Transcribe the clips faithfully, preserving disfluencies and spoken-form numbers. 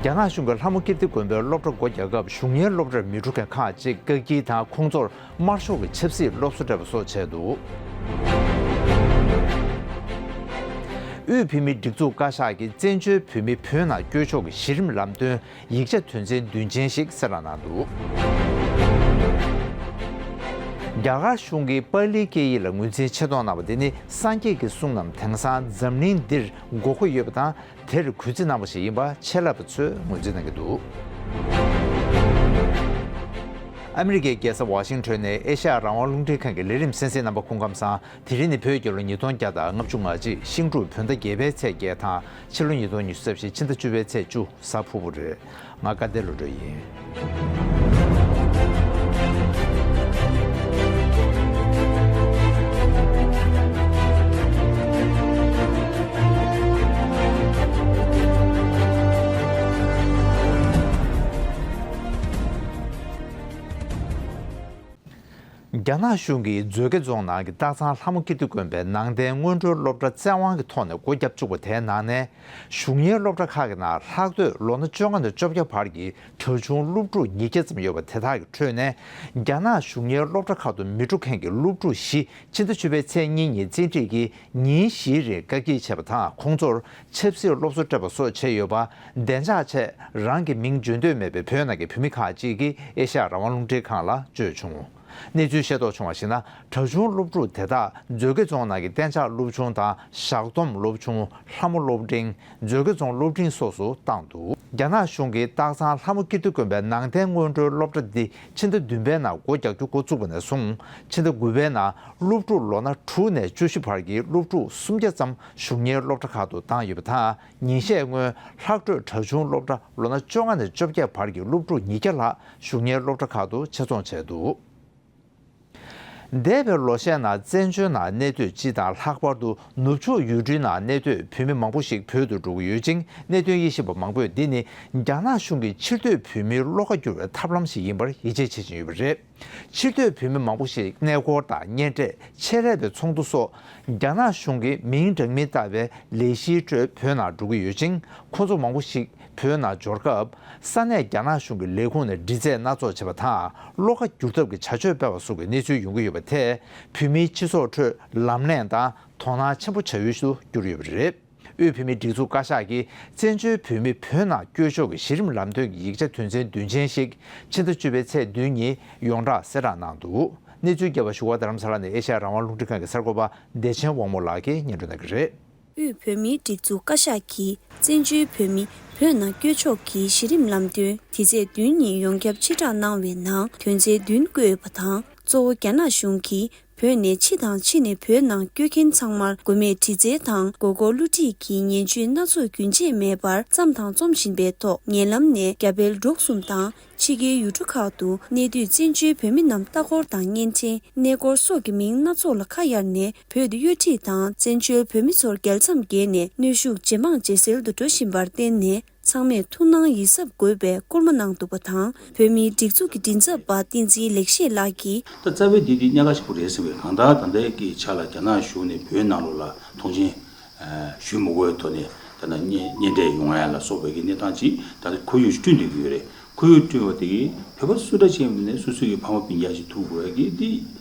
རྒྱ་ནག་གཞུང་གིས་ལྷ་མོ་ཀིརྟི་དགོན་པའི་སློབ་གྲྭ་སྒོ་རྒྱག་སྐབས་གཞུང་གཉེར་སློབ་གྲྭར་མི་འགྲོ་མཁན་ཁག་ཅིག་བཀག་སྐྱིལ་དང་ཁོང་ཚོར་དམར་ཤོག་གི་ཆབ་སྲིད་སློབ་གསོ་སྤྲད་པ་སོགས་བྱས་འདུག། དབུས་བོད་མིའི་སྒྲིག་འཛུགས་བཀའ་ཤག་གིས་བཙན་བྱོལ་བོད་མི་བོད་ནང་བསྐྱོད་ཕྱོགས་ཀྱི་གཞི་རིམ་ལམ་སྟོན་ཡིག་ཆ་དོན་ཚན་བདུན་ཅན་ཞིག་གསལ་བསྒྲགས་གནང་འདུག། རྒྱ་གར་གཞུང་གིས་པཱ་ལིའི་སྐད་ཡིག་ལ་ངོས་འཛིན་ཆེ་མཐོང་གནང་བ་དེ་ནི་སངས་རྒྱས་ཀྱིས་གསུངས་རྣམས་དེང་སང་འཛམ་གླིང་འདིར་དགོས་མཁོ་ཡོད་པ་དང་། དེར་གུས་བརྩི་གནང་བ་ཞིག་ཡིན་པ་ཆེད་ལས་པ་ཚོས་ངོས་འཛིན་གནང་གི་འདུག། ཨ་མི་རི་ཀའི་རྒྱལ་ས་ཝ་ཤིང་ཊོན་ནས་ཨེ་ཤ་ཡ་རང་དབང་རླུང་འཕྲིན་ཁང་གི་ལས་རིམ་གསན་གཟིགས་རྣམ་པ་སྐུ་ཁམས་བཟང་། དེ་རིང་ནི་བོད་རྒྱལ་ལོ་ཉིས་སྟོང་བརྒྱ་དང་ལྔ་བཅུ་ང་གཅིག་ཤིང་འབྲུག་བོད་ཟླ་བརྒྱད་པའི་ཚེས་བརྒྱད་དང་ཕྱི་ལོ་ཉིས་སྟོང་ཉི་ཤུ་རྩ་བཞི་ཕྱི་ཟླ་བཅུ་པའི་ཚེས་བཅུ་གཟའ་ཕུར་བུ་རེད། ང་དགའ་ལྡན་བློ་གྲོས་ཡིན། རྒྱ་ནག་གཞུང་གིས་མཛོད་དགེ་རྫོང་ནང་གི་སྟག་ཚང་ལྷ་མོ་ཀིརྟི་དགོན་པའི་ནང་བསྟན་སྔོན་འགྲོའི་སློབ་གྲྭ་བཙན་དབང་གི་ཐོག་ནས་སྒོ་བརྒྱབ་བཅུག་པ་དེའི་ནང་ནས། གཞུང་གཉེར་སློབ་གྲྭ་ཁག་གི་ནང་ལྷག་དོན་ལོ་ན་བཅོ་ལྔ་ནས་བཅོ་བརྒྱད་བར་གྱི་གྲྭ་ཆུང་སློབ་ཕྲུག་ཉིས་བརྒྱ་ཙམ་ཡོད་པ་དེ་དག་གི་ཁྲོད་ནས། རྒྱ་ནག་གཞུང་གཉེར་སློབ་གྲྭ་ཁག་ཏུ་མི་འགྲོ་མཁན་གྱི་སློབ་ཕྲུག་བཞི་ཕྱི་ཟླ་བཅུ་པའི་ཚེས་གཉིས་ཉིན་བཙན་ཁྲིད་ཀྱིས་ཉིན་བཞིའི་རིང་བཀག་སྐྱིལ་བྱས་པ་དང་། ཁོང་ཚོར་ཆབ་སྲིད་སློབ་གསོ་སྤྲད་པ་སོགས་བྱས་ཡོད་པ། བདེ་འཇགས་ཆེད་རང་གི་མིང་བརྗོད་འདོད་མེད་པའི་བོད་ནང་གི་བོད་མི་ཁག་ཅིག་གིས་ཨེ་ཤ་ཡ་རང་དབང་རླུང་འཕྲིན་ཁང་ལ་བརྗོད་བྱུང་། གནས་ཚུལ་ཤེས་རྟོགས་བྱུང་བར་གཞིགས་ན། གྲྭ་ཆུང་སློབ་ཕྲུག་དེ་དག་མཛོད་དགེ་རྫོང་ནང་གི་གཏན་འཇགས་སློབ་ཆུང་དང་། བཞག་སྡོམ་སློབ་ཆུང་། ལྷ་མོ་སློབ་འབྲིང་། མཛོད་དགེ་རྫོང་སློབ་འབྲིང་སོགས་སུ་བཏང་འདུག། རྒྱ་ནག་གཞུང་གིས་སྟག་ཚང་ལྷ་མོ་ཀིརྟི་དགོན་པའི་ནང་བསྟན་སྔོན་འགྲོའི་སློབ་གྲྭ་འདི་ཕྱི་ཟླ་བདུན་པའི་ནང་སྒོ་རྒྱག་རྒྱུ་འགོ་བཙུགས་པ་ནས་བཟུང་། ཕྱི་ཟླ་དགུ་པའི་ནང་སློབ་ཕྲུག་ལོ་ན་དྲུག་ནས་བཅུ་བཞི་བར་གྱི་སློབ་ཕྲུག་སུམ་བརྒྱ་ཙམ་གཞུང་གཉེར་སློབ་གྲྭ་ཁག་ཏུ་བཏང་ཡོད་པ་དང་། ཉིན་ཤས་སྔོན་ལྷག་འཕྲོས་གྲྭ་ཆུང་སློབ་གྲྭ་ལོ་ན་བཅོ་ལྔ་ནས་བཅོ་བརྒྱད་བར་གྱི་སློབ་ཕྲུག་ཉིས་བརྒྱ་ལྷག་གཞུང་གཉེར་སློབ་གྲྭ་ཁག་ཏུ་ཆེད་རྫོང་བྱས་འདུག། འདས་པའི་ལོ་ཤས་ནང་བཙན་བྱོལ་ནང་གནས་སྡོད་སྤྱི་དང་། ལྷག་པར་དུ་ནུབ་ཕྱོགས་ཡུལ་གྲུའི་ནང་གནས་སྡོད་བོད་མི་མང་པོ་ཞིག་བོད་དུ་འགྲོ་གི་ཡོད་ཅིང་། གནད་དོན་དབྱེ་ཞིབ་པ་མང་པོས་འདི་ནི་རྒྱ་ནག་གཞུང་གིས་ཕྱིར་སྡོད་བོད་མིའི་བློ་ཁ་བསྒྱུར་བའི་ཐབས་ལམ་ཞིག་ཡིན་པར་ཡིད་ཆེས་བྱེད་བཞིན་ཡོད་པ་རེད། ཕྱིར་སྡོད་བོད་མི་མང་པོ་ཞིག་གནས་སྐོར་དང་། གཉེན་འཕྲད། ཆེད་ལས་པའི་ཚོགས་འདུ་སོགས་རྒྱ་ནག་གཞུང་གིས་མིང་གྲངས་མི་བཏགས་པའི་ལས་གཞིའི་ཁྲོད་བོད་ནང་འགྲོ་གི་ཡོད་ཅིང་། ཁོང་ཚོ་མང་པོ་ཞིག་བོད་ནང་འབྱོར་སྐབས། ས་གནས་རྒྱ་ནག་གཞུང་གི་ལས་ཁུངས་ནས་འདྲི་རྩད་སྣ་ཚོགས་བྱས་པ་དང་། བློ་ཁ་བསྒྱུར་ཐབས་ཀྱི་བྱ་སྤྱོད་སྤེལ་བ་སོགས་ཀྱི་གནས་ཚུལ་ཡོང་གི་ཡོད་པ་དེས། བོད་མིའི་སྤྱི་ཚོགས་ཁྲོད་ལམ་ལྷོང་དང་དོ་སྣང་ཆེན་པོ་བྱ་ཡུལ་དུ་གྱུར་ཡོད་པ་རེད། དབུས་བོད་མིའི་སྒྲིག་འཛུགས་བཀའ་ཤག་གིས་བཙན་བྱོལ་བོད་མི་བོད་ནང་བསྐྱོད་ཕྱོགས་ཀྱི་གཞི་རིམ་ལམ་སྟོན་གྱི་ཡིག་ཆ་དོན་ཚན་བདུན་ཅན་ཞིག་ཕྱི་ཟླ་བཅུ་པའི་ཚེས་བདུན་ཉིན་ཡོངས་གྲགས་གསལ་བསྒྲགས་གནང་འདུག། གནས་ཚུལ་རྒྱས་པ་ཞུ་བ། རྡ་རམ་ས་ལ་ནས་ཨེ་ཤ་ཡ་རང་དབང་རླུང་འཕྲིན་ཁང་གི་གསར་འགོད་པ་བདེ་ཆེན་དབང་མོ་ལགས་ཀྱིས་སྙན་སྒྲོན་གནང་གི་རེད། དབུས་བོད་མིའི་སྒྲིག་འཛུགས་བཀའ་ཤག་གིས་བཙན་བྱོལ་བོད་མི་བོད་ནང་བསྐྱོད་ཕྱོགས་ཀྱི་གཞི་རིམ་ལམ་སྟོན་དེ་ཚེས་བདུན་ཉིན་ཡོངས་ཁྱབ་ཕྱིར་བསྒྲགས་གནང་བའི་ནང་དོན་ཚན་བདུན་བཀོད་ཡོད་པ་དང་། གཙོ་བོ་རྒྱ་ནག་གཞུང་གིས་བོད་ནས་ཕྱི་དང་ཕྱི་ནས་བོད་ནང་བསྐྱོད་མཁན་ཚང་མར་དགོས་མེད་དྲི་རྩད་དང་། མགོ་སྐོར་བསླུ་བྲིད་ཀྱི་ཉེས་སྤྱོད་སྣ་ཚོགས་རྒྱུན་ཆད་མེད་པར་བརྩམས་དང་རྩོམ་བཞིན་པའི་ཐོག་ཉེ་ལམ་ནས་རྒྱ་བལ་འབྲུག་གསུམ་དང་། ཕྱི་རྒྱལ་ཡུལ་གྲུ་ཁག་ཏུ་གནས་སྡོད་བཙན་བྱོལ་བོད་མི་རྣམས་ལྟ་སྐོར་དང་། གཉེན་འཕྲད། གནས་སྐོར་སོགས་ཀྱི་མིང་སྣ་ཚོགས་ལ་ཁ་གཡར་ནས་བོད་དུ་གཡོ་འཁྲིད་དང་། བཙན་བྱོལ་བོད་མི་ཚོར་རྒྱལ་མཚམས་བརྒལ་ནས་གནོན་ཤུགས་ཇེ་མང་ཇེ་གསལ་དུ་འགྲོ་བཞིན་པར་བརྟེན་ནས། ཚང་མས་ཐུགས་སྣང་ཡིད་གཟབ་དགོས་པའི་སྐུལ་མ་གནང་འདུག་པ་དང་། བོད་མིའི་སྒྲིག་འཛུགས་ཀྱི་མགྲིན་ཚབ་པ་བསྟན་འཛིན་ལེགས་བཤད་ལགས་ཀྱིས། ད་རྩ་བའི་འདི་འདི་གནད་འགག་ཆེན་པོ་རེད་ཟེར་བས། གང་ལྟར་ད་ལྟའི་གི་ཆ་ལ་རྒྱ་ནག་གཞུང་ནས་བོད་ནང་ལོགས་ལ་ཐོངས་མཆན་ཨ་ཞུ་མི་དགོས་པའི་ཐོག་ནས། ད་ལྟ་གཉེན་གཉེན་འཕྲད་ཡོང་ཡ་ལ་སོགས་པའི་གི་གནས་སྟངས་ཅིག་ད་ལྟ་ཁོར་ཡུག་ཅིག་བསྐྲུན་བསྡད་ཀྱི་ཡོད་རེད། ཁོར་ཡུག་བསྐྲུན་པ་དེ་གིས་བོད་པ་སུ་འདྲ་ཅིག་ཡིན་ནའི་སོ་སོའི་གི་ཕ་མ་སྤུན་ཀྱག་ཅིག་ཐུག་དགོས་ཡ་གི་འདི་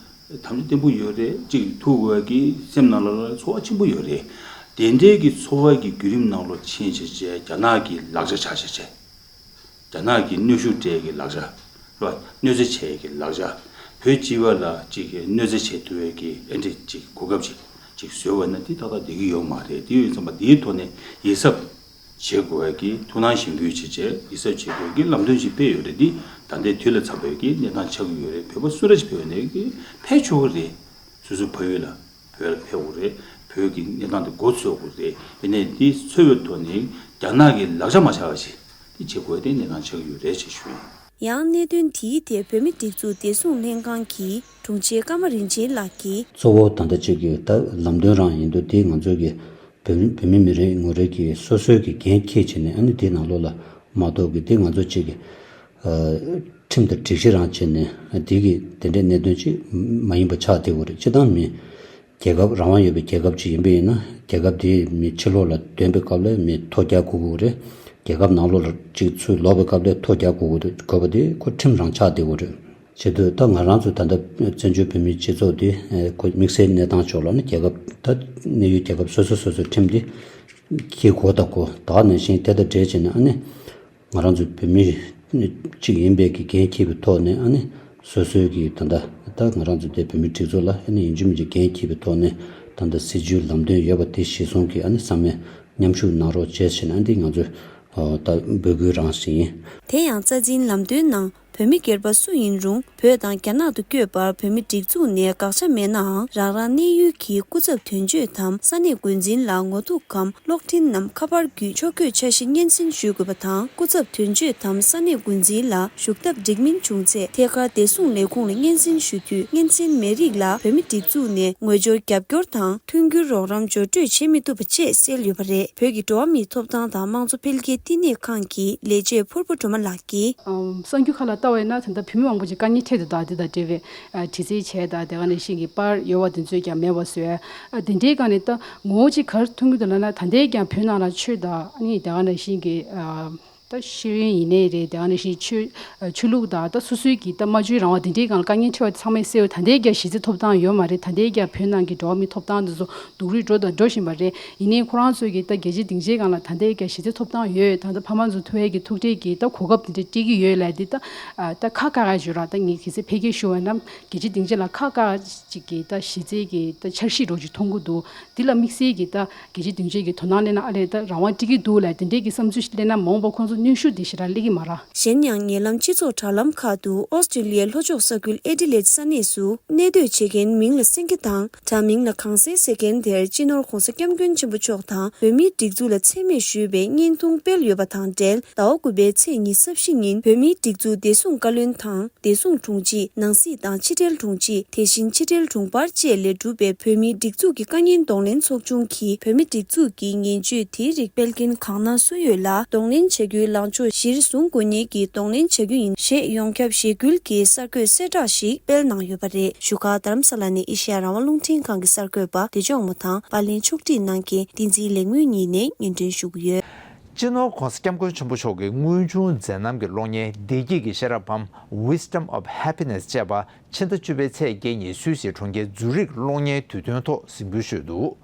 དམ་བཅའ་བརྟན་པོ་ཡོད་རེད། ཅིག་ཐུག་དགོས་ཡ་གི་སེམས་ནང་ལ་ལ་ཚོར་བ་ཆེན་པོ་ཡོད་རེད། དེ་འདྲའི་གི་ཚོར་བ་གི་བརྒྱུད་རིམ་ནང་ལོགས་ཕྱིན་བྱས་བྱས་རྒྱ་ནག་གི་ལག་ཆ་ཆགས་བྱས་བྱས། རྒྱ་ནག་གི་གནོན་ཤུགས་སྤྲད་ཀྱི་ལག་ཆ། རེད་བ། གནོད་འཚེ་བྱེད་ཀྱི་ལག་ཆ། བོད་སྤྱི་པ་ལ་ཅིག་གནོད་འཚེ་བྱེད་ཐུབ་པའི་གི་ཨེ་འདྲ་ཅིག་གོ་སྐབས་ཅིག་ཅིག་བཟོས་པ་ན་འདི་ཏག་ཏག་བསྡད་ཀྱི་ཡོད་མ་རེད། དེ་ཡོད་ཙམ་པ་འདིའི་ཐོག་ནས་ཡིད་གཟབ་བྱེད་དགོས་པའི་གི་ཐུགས་སྣང་ཞིབ་འབུལ་བྱེད་བྱས་ཡིད་གཟབ་བྱེད་དགོས་ཀྱི་ལམ་སྟོན་ཅིག་སྤེལ་ཡོད་རེད། འདི་ད་ལྟའི་དུས་ལ་འཚམ་པའི་གི་གནས་སྟངས་ཆགས་ཀྱི་ཡོད་རེད། བོད་པ་སུ་འདྲ་ཅིག་བོད་ནས་གི་ཕེབས་ཆོག་གི་རེད། སོ་སོའི་ཕ་ཡུལ་ལ་བོད་ལ་ཕེབས་དགོས་རེད། བོད་ཀྱི་གནས་སྟངས་དེ་མགོ་འཚོས་དགོས་རེད། དེ་ནས་འདི་འཚོལ་བའི་ཐོག་ནས་རྒྱ་ནག་གི་ལག་ཆ་མ་ཆགས་པ་ཞིག་འདི་བྱེད་དགོས་དེ་གནས་སྟངས་ཆགས་ཀྱི་ཡོད་རེད་ཅེས་ཞུ་ཡིན། ཡང་གནད་དོན་དེའི་ཐད་བོད་མིའི་སྒྲིག་འཛུགས་བདེ་སྲུང་ལྷན་ཁང་གི་དྲུང་ཆེ་ཀརྨ་རིན་ཆེན་ལགས་ཀྱིས། གཙོ་བོ་ད་ལྟ་གཅིག་གི་ད་ལམ་སྟོན་རང་ཡིན་དུས་དེ་ང་ཚོ་གི་བོད་བོད་མི་མི་རེ་ངོ་རེ་གི་སོ་སོའི་གི་འགན་འཁྱེར་བྱས་ནས། ཨ་ནི་དེའི་ནང་ལོགས་ལ་མ་གཏོགས་གི་དེ་ང་ཚོ་གཅིག་གི་ཨ་ཁྲིམས་དང་སྒྲིག་གཞི་རང་བྱས་ནས་དེ་གི་དེ་འདྲའི་གནད་དོན་ཅིག་མ་ཡིན་པ་ཆགས་བསྡད་ཡོད་རེད། སྤྱིར་བཏང་མི་རྒྱལ་ཁབ་རང་དབང་ཡོད་པའི་རྒྱལ་ཁབ་ཅིག་ཡིན་པ་ཡིན་ན། རྒྱལ་ཁབ་དེའི་མི་ཕྱི་ལོགས་ལ་འདོན་པའི་སྐབས་ལ་མི་ཐོ་རྒྱག་དགོས་ཀྱི་ཡོད་རེད། རྒྱལ་ཁབ་ནང་ལོགས་ལ་གཅིག་ཚུར་ལོག་པའི་སྐབས་ལ་ཐོ་རྒྱག་དགོས་དགོས་པ་དེ་ཁོ་ཁྲིམས་རང་ཆགས་བསྡད་དགོས་རེད། བྱེད་དུས་ད་ང་རང་ཚོ་ད་ལྟ་བཙན་བྱོལ་བོད་མིའི་སྤྱི་ཚོགས་འདི་ཁོ་དམིགས་བསལ་གནས་སྟངས་ཕྱོགས་ལ་ནི་རྒྱལ་ཁབ་ད་གནས་ཡུལ་རྒྱལ་ཁབ་སོ་སོ་སོ་སོའི་ཁྲིམས་འདི་འཁྱེར་དགོས་དང་དགོས། ད་ག་ནང་བཞིན་དེ་དང་འབྲེལ་བྱས་ནས་ཨ་ནི། ང་རང་ཚོ་བོད་མི་གཅིག་ཡིན་པའི་གི་འགན་འཁྱེར་བའི་ཐོག་ནས་ཨ་ནི་སོ་སོའི་གི་ད་ལྟ་ད་ང་རང་ཚོ་དེ་བོད་མི་སྒྲིག་འཛུགས་ལ་ཨ་ནི་ཡིན་གཅིག་མིན་གཅིག་འགན་འཁྱེར་བའི་ཐོག་ནས་ད་ལྟ་སྲིད་བྱུས་ལམ་སྟོན་ཡོད་པ་དེ་གཞིར་བཟུང་གི་ཨ་ནི་ཚང་མས་མཉམ་ཞུགས་གནང་རོགས་བྱས་ཟེར་ནས་ཨ་འདི་ང་ཚོས་ད་འབོད་སྐུལ་རང་ཞིག་ཡིན། དེ་ཡང་རྩ་འཛིན་ལམ་སྟོན་ནང་བོད་མི་སྒེར་པ་སུ་ཡིན་རུང་བོད་དང་རྒྱ་ནག་ཏུ་བསྐྱོད་པར་བོད་མི་སྒྲིག་འཛུགས་ནས་དགག་བྱ་མེད་ནའང་རང་རང་གནས་ཡུལ་གྱི་སྐུ་ཚབ་དོན་གཅོད་དམ་ས་གནས་འགོ་འཛིན་ལ་ངོ་ཐུག་གམ་གློག་འཕྲིན་ནམ་ཁ་པར་བརྒྱུད་ཕྱོགས་བསྐྱོད་འཆར་གཞི་སྙན་སེང་ཞུ་དགོས་པ་དང་། སྐུ་ཚབ་དོན་གཅོད་དམ་ས་གནས་འགོ་འཛིན་ལ་བཞུགས་ཐབ་འགྲིག་མིན་བྱུང་ཚེ་ཐད་ཀར་བདེ་སྲུང་ལས་ཁུངས་ལ་སྙན་སེང་ཞུ་དུས་སྙན་སེང་མེད་རིགས་ལ་བོད་མི་སྒྲིག་འཛུགས་ནས་ངོས་སྦྱོར་རྒྱབ་སྐྱོར་དང་མཐུན་འགྱུར་རོགས་རམ་སྦྱོར་སྤྲོད་བྱེད་མི་ཐུབ་པ་བཅས་གསལ་ཡོད་པ་རེད། བོད་ཀྱི་འགྲོ་བ་མིའི་ཐོབ་ཐང་དང་དམངས་གཙོ་འཕེལ་རྒྱས་བསྟི་གནས་ཁང་གི་ལས་བྱེད་ཕུར་བུ་སྒྲོལ་མ་ལགས་ཀྱིས། ཨམ། གསར་འགྱུར་ཁག་ལ་ལྟ་བ་ཡིན་ན་ད་ལྟ་བོད་མི་མང་པོ་ཅིག་དཀའ་ངལ་འཕྲད་འདུག་ད་འདི་དང་འབྲེལ་བའི་ཨ་དྲི་རྩད་བྱས་ད་དེ་ག་ནང་བཞིན་གྱི་པར་ཡོད་པ་དེ་ཚོས་ཀྱང་མེད་པ་བཟོས། ཨ་དེ་འདྲའི་སྒང་ནས་ད་ངོ་བོ་ཅིག་ག་རེ་མཐོང་གི་འདུག་ལབ་ན། ད་ལྟའི་ཀྱང་བོད་ནང་ལ་ཆོས་དང་ཨ་ནི་དེ་ག་ནང་བཞིན་གྱི་ཨ་ད་ཤེས་ཡོན་ཡིན་ནའི་རེད། དེ་ག་ནང་བཞིན་ཆོས་ཨ་ཆོས་ལུགས་དང་ད་སོ་སོའི་གི་ད་སྨྲ་བརྗོད་རང་དབང་དེ་འདྲའི་སྒང་ལ་དཀའ་ངལ་འཕྲད་པ་ཚང་མས་གསལ་བོ། ད་ལྟའི་ཀྱང་གཞི་རྩའི་ཐོབ་ཐང་ཡོད་མ་རེད། ད་ལྟའི་ཀྱང་བོད་ནང་གི་འགྲོ་བ་མིའི་ཐོབ་ཐང་དེ་ཚོ་སྡུག་རུས་འགྲོ་དང་འགྲོ་བཞིན་པ་རེད། ཡིན་ནའི་ཁོ་རང་ཚོས་ཀྱི་ད་རྒྱལ་སྤྱིའི་སྡིངས་ཆའི་སྒང་ལ་ད་ལྟའི་ཀྱང་གཞི་རྩའི་ཐོབ་ཐང་ཡོད། ད་ལྟ་ཕ་མ་ཚོ་ཐུག་ཡས་ཀྱི་ཐུག་འཕྲད་ཀྱི་ད་གོ་སྐབས་དེ་འདྲ་སྤྲད་ཀྱི་ཡོད་ལབ་དེ་ད་ཨ་ད་ཁག་བཀག་ཡ་བརྗོད་ར། ད་ངས་གལ་སྲིད་ཕལ་སྐད་ཞུ་བ་ན་རྒྱལ་སྤྱིའི་སྡིངས་ཆ་ལ་ཁག་བཀག་ཅིག་གི་ད་གཞི་རྩའི་གི་ད་འཆར་གཞི་འདྲ་ཅིག་མཐོང་གི་འདུག་འདི་ལ་དམིགས་བསལ་གྱི་ད་རྒྱལ་སྤྱིའི་སྡིངས་ཆའི་གི་དོ་སྣང་སླེབས་ན་ཨ་ལས་ད་རང་དབང་སྤྲད་ཀྱི་འདུག་ལབ་དེ་འདྲའི་གི་བསམ་ཚུལ་ཞིག་སླེབས་ན་མ་འོངས་པ་ཁོང་ཚོ་གནོན་ཤུགས་དེ་ཞེ་དྲག་སླེབས་ཀྱི་མ་རེད། གཞན་ཡང་ཉེ་ལམ་སྤྱི་ཚོགས་དྲ་ལམ་ཁག་ཏུ་ཨོ་སི་ཀྲི་ལི་ཡའི་ལྷོ་ཕྱོགས་ས་ཁུལ་ཨེ་ཌི་ལེ་ཌི་ས་གནས་སུ་གནས་སྡོད་བྱེད་མཁན་མིང་ལ་སེང་གེ་དང་དྲ་མིང་ལ་གངས་སེང་ཟེར་མཁན་དེར་སྤྱི་ནོར་༧གོང་ས་༧སྐྱབས་མགོན་ཆེན་པོ་མཆོག་དང་བོད་མིའི་སྒྲིག་འཛུགས་ལ་མཚན་སྨད་ཞུས་པའི་བརྙན་ཐུང་སྤེལ་ཡོད་པ་དང་འབྲེལ། ཟླ་བ་དགུ་པའི་ཚེས་ཉི་ཤུ་རྩ་བཞི་ཉིན་བོད་མིའི་སྒྲིག་འཛུགས་བདེ་སྲུང་བཀའ་བློན་དང་། བདེ་སྲུང་དྲུང་ཆེ། ནང་སྲིད་དང་ཕྱི་འབྲེལ་དྲུང་ཆེ། དེ་བཞིན་ཕྱི་འབྲེལ་དྲུང་འཕར་བཅས་ལས་གྲུབ་པའི་བོད་མིའི་སྒྲིག་འཛུགས་ཀྱི་དཀའ་ཉེན་གདོང་ལེན་ཚོགས་ཆུང་གིས་བོད་མིའི་སྒྲིག་འཛུགས་ཀྱི་ངན་བྱུས་དེའི་རིགས་སྤེལ་མཁན་གང་ན་སུ་ཡོད་ལ་གདོང་ལེན་བྱ་རྒྱུའི་ལངས་ཕྱོགས་གཞིར་བཟུང་དགོས་ངེས་ཀྱི་གདོང་ལེན་བྱ་རྒྱུ་ཡིན་ཞེས་ཡོངས་ཁྱབ་ཞི་སྐུལ་གྱི་གསར་འགོད་གསལ་བསྒྲགས་ཤིག་སྤེལ་གནང་ཡོད་པ་རེད། བཞུགས་སྒར་རྡ་རམ་ས་ལ་ནས་ཨེ་ཤེ་ཡ་རང་དབང་རླུང་འཕྲིན་ཁང་གི་གསར་འགོད་པ་བདེ་མཆོག་དབང་མོ་དང་པར་ལེན་ཕྱོགས་སྒྲིག་གནང་མཁན་བསྟན་འཛིན་ལེགས་སྨོན་གཉིས་ནས་སྙན་སྒྲོན་ཞུ་གི་ཡོད། སྤྱི་ནོར་༧གོང་ས་༧སྐྱབས་མགོན་ཆེན་པོ་མཆོག་གི་དངོས་བྱུང་མཛད་རྣམ་གྱི་གློག་བརྙན་བདེ་སྐྱིད་ཀྱི་ཤེས་རབ་བམ། Wisdom of Happiness ཅེས་པ་ཕྱི་ཟླ་བཅུ་པའི་ཚེས་བརྒྱད་ཉིན་སུད་སིའི་གྲོང་ཁྱེར་ཛུ་རིག་གློག་བརྙན་དུས་སྟོན་ཐོག་གཟིགས་འབུལ་ཞུས་འདུག་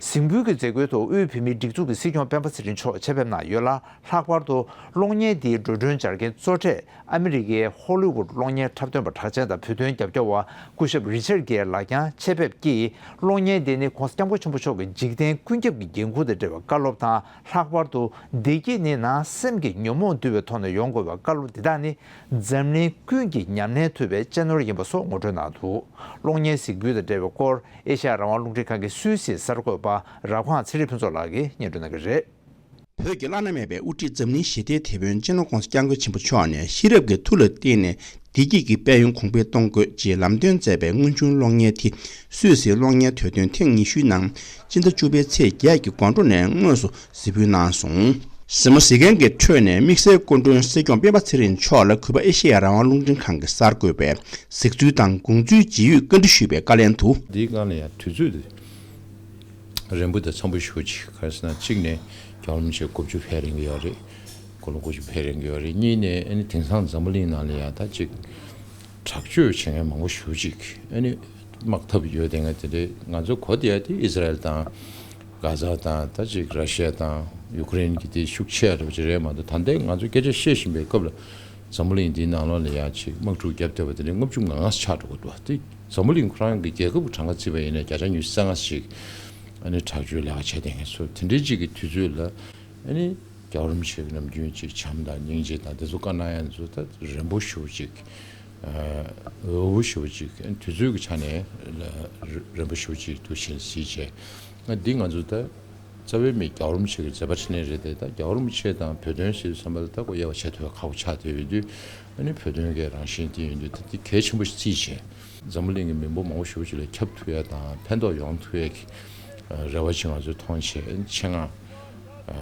གཟིགས་འབུལ་གྱི་མཛད་སྒོའི་ཐོག་དབུས་བོད་མིའི་སྒྲིག་འཛུགས་ཀྱི་སྲིད་སྐྱོང་སྤེན་པ་ཚེ་རིང་མཆོག་ཆེད་ཕེབས་གནང་ཡོད་ལ། ལྷག་པར་དུ་གློག་བརྙན་འདིའི་འགྲོ་གྲོན་སྦྱར་མཁན་གཙོ་གྲས་ཨ་མི་རི་ཀའི་ཧོ་ལི་ཝུད་གློག་བརྙན་འཁྲབ་སྟོན་པ་གྲགས་ཅན་དང་བོད་དོན་རྒྱབ་སྐྱོར་བ་སྐུ་ཞབས་རི་ཆར་གྷེར་ལགས་ཀྱང་ཆེད་ཕེབས་ཀྱིས། གློག་བརྙན་འདི་ནི་༧གོང་ས་༧སྐྱབས་མགོན་ཆེན་པོ་མཆོག་གི་འཇིག་རྟེན་ཀུན་ཁྱབ་ཀྱི་འགན་ཁུར་དང་འབྲེལ་བའི་བཀའ་སློབ་དང་། ལྷག་པར་དུ་བདེ་སྐྱིད་ནི་ནང་སེམས་ཀྱི་ཉོན་མོངས་འདུལ་བའི་ཐོག་ནས་ཡོང་དགོས་པའི་བཀའ་སློབ་འདི་དག་ནི། འཛམ་གླིང་ཀུན་གྱིས་ཉམས་ལེན་ཐུབ་པའི་གཅེས་ནོར་ཡིན་པ་སོགས་ངོ་སྤྲོད་གནང་འདུག་གློག་བརྙན་གཟིགས་འབུལ་དང་འབྲེལ་བའི་སྐོར་ཨེ་ཤ་ཡ་རང་དབང་རླུང་འཕྲིན་ཁང་གི་སུད་སིའི་གསར་འགོད་པ་རབ་ཁང་ཚེ་རིང་ཕུན་ཚོགས་ལགས་ཀྱིས་སྙན་སྒྲོན་གནང་གི་རེད། བོད་ཀྱི་བླ་ན་མེད་པའི་དབུ་ཁྲིད་འཛམ་གླིང་ཞི་བདེའི་དེད་དཔོན་སྤྱི་ནོར་༧གོང་ས་༧སྐྱབས་མགོན་ཆེན་པོ་མཆོག་ནས་ཤེས་རབ་ཀྱི་མཐུ་ལ་བརྟེན་ནས་བདེ་སྐྱིད་ཀྱི་དཔལ་ཡོན་གོང་འཕེལ་གཏོང་དགོས་ཅེས་ལམ་སྟོན་མཛད་པའི་དངོས་བྱུང་གློག་བརྙན་དེ་སུད་སིའི་གློག་བརྙན་དུས་སྟོན་ཐེངས་ཉི་ཤུའི་ནང་སྤྱི་ཟླ་བཅུ་པའི་ཚེས་བརྒྱད་ཀྱི་དགོང་དྲོ་ནས་དངོས་སུ་གཟིགས་འབུལ་གནང་སོང་། གཟིགས་མོ་གཟིགས་མཁན་གྱི་ཁྲོད་ནས་དམིགས་བསལ་སྐུ་མགྲོན་སྲིད་སྐྱོང་སྤེན་པ་ཚེ་རིང་མཆོག་ལ་གུས་པ་ཨེ་ཤེ་ཡ་རང་དབང་རླུང་འཕྲིན་ཁང་གི་གསར་འགོད་པས་གཟིགས་ཚུལ་དང་དགོངས་ཚུལ་ཇི་ཡོད་བཀའ་འདྲི་ཞུས་པའི་བཀའ་ལན་དུ། འདིའི་སྒང་ལ་ཡང་དུས་ཚོད་དེ། རན་པོ་དང་འཚམ་པོ་ཞེ་པོ་ཅིག་ག་རེ་ཟེར་ན། གཅིག་ནས་རྒྱལ་བ་རིན་པོ་ཆེ་དགུ་བཅུ་ཕེབས་རན་གྱི་ཡོད་རེད། དགུང་ལོ་དགུ་བཅུ་ཕེབས་རན་གྱི་ཡོད་རེད། གཉིས་ནས་ཨ་ནི་དེང་སང་འཛམ་བུ་གླིང་ནང་ལ་ཡང་ད་ཅིག་དྲག་སྤྱོད་བྱེད་མཁན་མང་པོ་ཞེ་པོ་ཅིག་ཨ་ནི་དམག་འཐབ་ཡོད་དེ། ང་དེ་འདྲའི་ང་ཚོ་གོ་བསྡད་ཡ་དེ་ཨི་ཟི་རལ་དང་། གྷ་ཛ་དང་། ད་ཅིག་ར་ཤི་ཡ་དང་ཡུ་ཀེ་རེན་གྱི་དེ་ཤུགས་ཆེ་རེད་པ་ཅིག་རེད་མ་གཏོགས། ད་ལྟའི་ང་ཚོ་སྐད་ཆ་བཤད་བཞིན་པའི་སྐབས་ལ་འཛམ་བུ་གླིང་འདིའི་ནང་ལོགས་ལ་ཡང་ཅིག་དམག་འཁྲུག་བརྒྱབ་བསྡད་པ་དེ་ནི་ལྔ་བཅུ་ང་ལྔ་ཆགས་འགྲོ་གི་འདུག་དེ་འཛམ་བུ་གླིང་ཁོ་རང་གི་རྒྱལ་ཁབ་ཀྱི་གྲངས་ཀ་བརྩིས་པ་ཡིན་ན་བརྒྱ་ཆ་ཉི་ཤུ་རྩ་ལྔ་ཞིག་ཨ་ནི་དྲག་སྤྱོད་ལས་ཀ་བྱས་བསྡད་མཁན་ཚོ་དེ་འདྲའི་ཅིག་གི་དུས་ཚོད་ལ། ཨ་ནི་རྒྱལ་བ་རིན་པོ་ཆེ་གི་ནམ་རྒྱུན་ཅིག་བྱམས་དང་སྙིང་རྗེ་དང་དེ་ཚོ་བཀའ་གནང་ཡ་ཚོ་ད་རན་པོ་ཞེ་པོ་ཅིག་འོས་པོ་ཞེ་པོ་ཅིག་དུས་ཚོད་ཀྱི་ཆ་ནས་རན་པོ་ཞེ་པོ་ཅིག་འདུག་བཞིན་གཟིགས་བྱས། ང་འདི་ང་ཚོ་ད་རྩ་བའི་མི་རྒྱལ་བ་རིན་པོ་ཆེ་གི་མཛད་པ་འཕྲིན་ལས་རེད་དེ། ད་རྒྱལ་བ་རིན་པོ་ཆེ་དང་བོད་དོན་ཟེར་དུས་ཙམ་པ་ལ་ད་ཁོ་དབྱེ་བ་ཕྱེ་ཐུབ་པ་ཁག་པོ་ཆགས་བསྡད་ཡོད་དུས། ཨ་ནི་བོད་དོན་གྱི་རང་བཞིན་དེ་ཡིན་དུས་ད་འདི་གལ་ཆེན་པོ་ཞིག་བརྩིས་བྱས། འཛམ་བུ་གླིང་གི་མི་འབོར་མང་པོ་ཞེ་པོ་ཅིག་ལ་ཁྱབ་ཐུབ་ཡ་དང་ཕན་ཐོགས་ཡོང་ཐུབ་ཡ་གི་རེ་བ་ཅིག་ང་ཚོས་མཐོང་བྱས། ཨ་ནི་ཆེད་མངགས་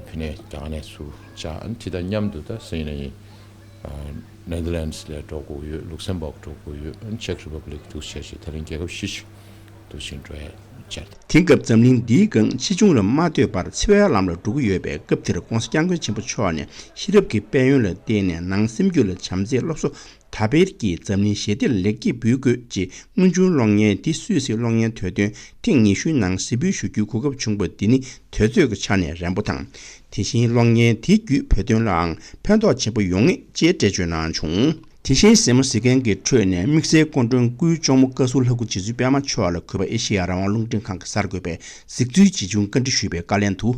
ཕ་ནས་རྒྱ་གར་ནས་ཚུར་བཅར། ཨ་ནི་དེ་དང་མཉམ་དུ་ད་སང་ཉིན་ནས་ནེ་དར་ལེན་ཌི་སི་ལ་འགྲོ་དགོས་ཡོད། ལུག་སེམ་བྷག་འགྲོ་དགོས་ཡོད། ཨ་ནི་ཅེག་རི་པབ་ལིག་འདུག་བྱས་བྱས་ད་རིང་རྒྱལ་ཁབ་བཞི་ཅིག་འདུག་བཞིན་འགྲོ་ཡ་ དེང་སྐབས་འཛམ་གླིང་འདིའི་སྒང་ཕྱིས་འབྱུང་ལ་མ་ལྟོས་པར་འཚེ་བའི་ལམ་ལ་འགྲོ་གི་ཡོད་པའི་སྐབས་འདིར་ྋགོང་ས་ྋསྐྱབས་མགོན་ཆེན་པོ་མཆོག་ནས་ཤེས་རབ་ཀྱི་དཔལ་ཡོན་ལ་བརྟེན་ནས་ནང་སེམས་རྒྱུད་ལ་བྱམས་བརྩེའི་སློབ་གསོ་དར་སྤེལ་གྱིས་འཛམ་གླིང་ཞི་བདེར་ལེགས་སྐྱེས་འབུལ་དགོས་ཅེས་སྔོན་བྱུང་གློག་བརྙན་འདི་སུད་སིའི་གློག་བརྙན་དུས་སྟོན་ཐེངས་ཉི་ཤུའི་ནང་གཟིགས་འབུལ་ཞུ་རྒྱུའི་གོ་སྐབས་བྱུང་བ་འདི་ནི་དུས་ཚོད་ཀྱི་ཆ་ནས་རན་པོ་དང་། དེ་བཞིན་གློག་བརྙན་དེ་བརྒྱུད་བོད་དོན་ལའང་ཕན་ཐོགས་ཆེན་པོ་ཡོང་ངེས་ཅེས་འགྲེལ་བརྗོད་གནང་བྱུང་། དེ་བཞིན་གཟིགས་མོ་གཟིགས་མཁན་གྱི་ཁྲོད་ནས་དམིགས་བསལ་སྐུ་མགྲོན་སྐུའི་གཅུང་མོ་བཀའ་ཟུར་ལྷ་སྐུ་རྗེ་བཙུན་པད་མ་མཆོག་ལ་གུས་པ་ཨེ་ཤེ་ཡ་རང་དབང་རླུང་འཕྲིན་ཁང་གི་གསར་འགོད་པས་གཟིགས་ཚུལ་ཇི་བྱུང་བཀའ་འདྲི་ཞུས་པའི་བཀའ་ལན་དུ།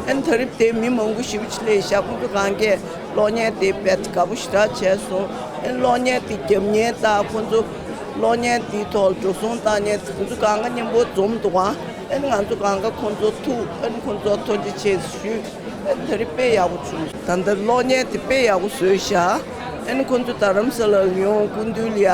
ཨན་ཐ་རིབ་དེ་མི་མང་པོ་ཞེ་པོ་ཅིག་སླེབས་ཤག་ཁོང་ཚོ་གང་གས་གློག་བརྙན་དེ་དཔེ་དགའ་པོ་ཞེ་དྲག་བྱས་སོང་། ཨན་གློག་བརྙན་དེ་རྒྱབ་མཁན་དང་ཁོང་ཚོ་གློག་བརྙན་དེའི་ཐོག་འགྲོ་སོང་བཏང་མཁན་དེ་ཚོ་གང་ག་མཉམ་པོ་འཛོམས་འདུག་ཨ། ཨན་ང་ཚོ་གང་ག་ཁོང་ཚོ་ཐུག་ཨན་ཁོང་ཚོ་ཐུགས་རྗེ་ཆེ་ཞུས། ཨན་ད་རེས་དཔེ་ཡག་པོ་བྱུང་། ད་ལྟ་གློག་བརྙན་དེ་དཔེ་ཡག་པོ་བཟོས་ཤག་ཨན་ཁོང་ཚོ་རྡ་རམ་ས་ལར་ཡོང་སྐུ་མདུན་ལ་ཡ་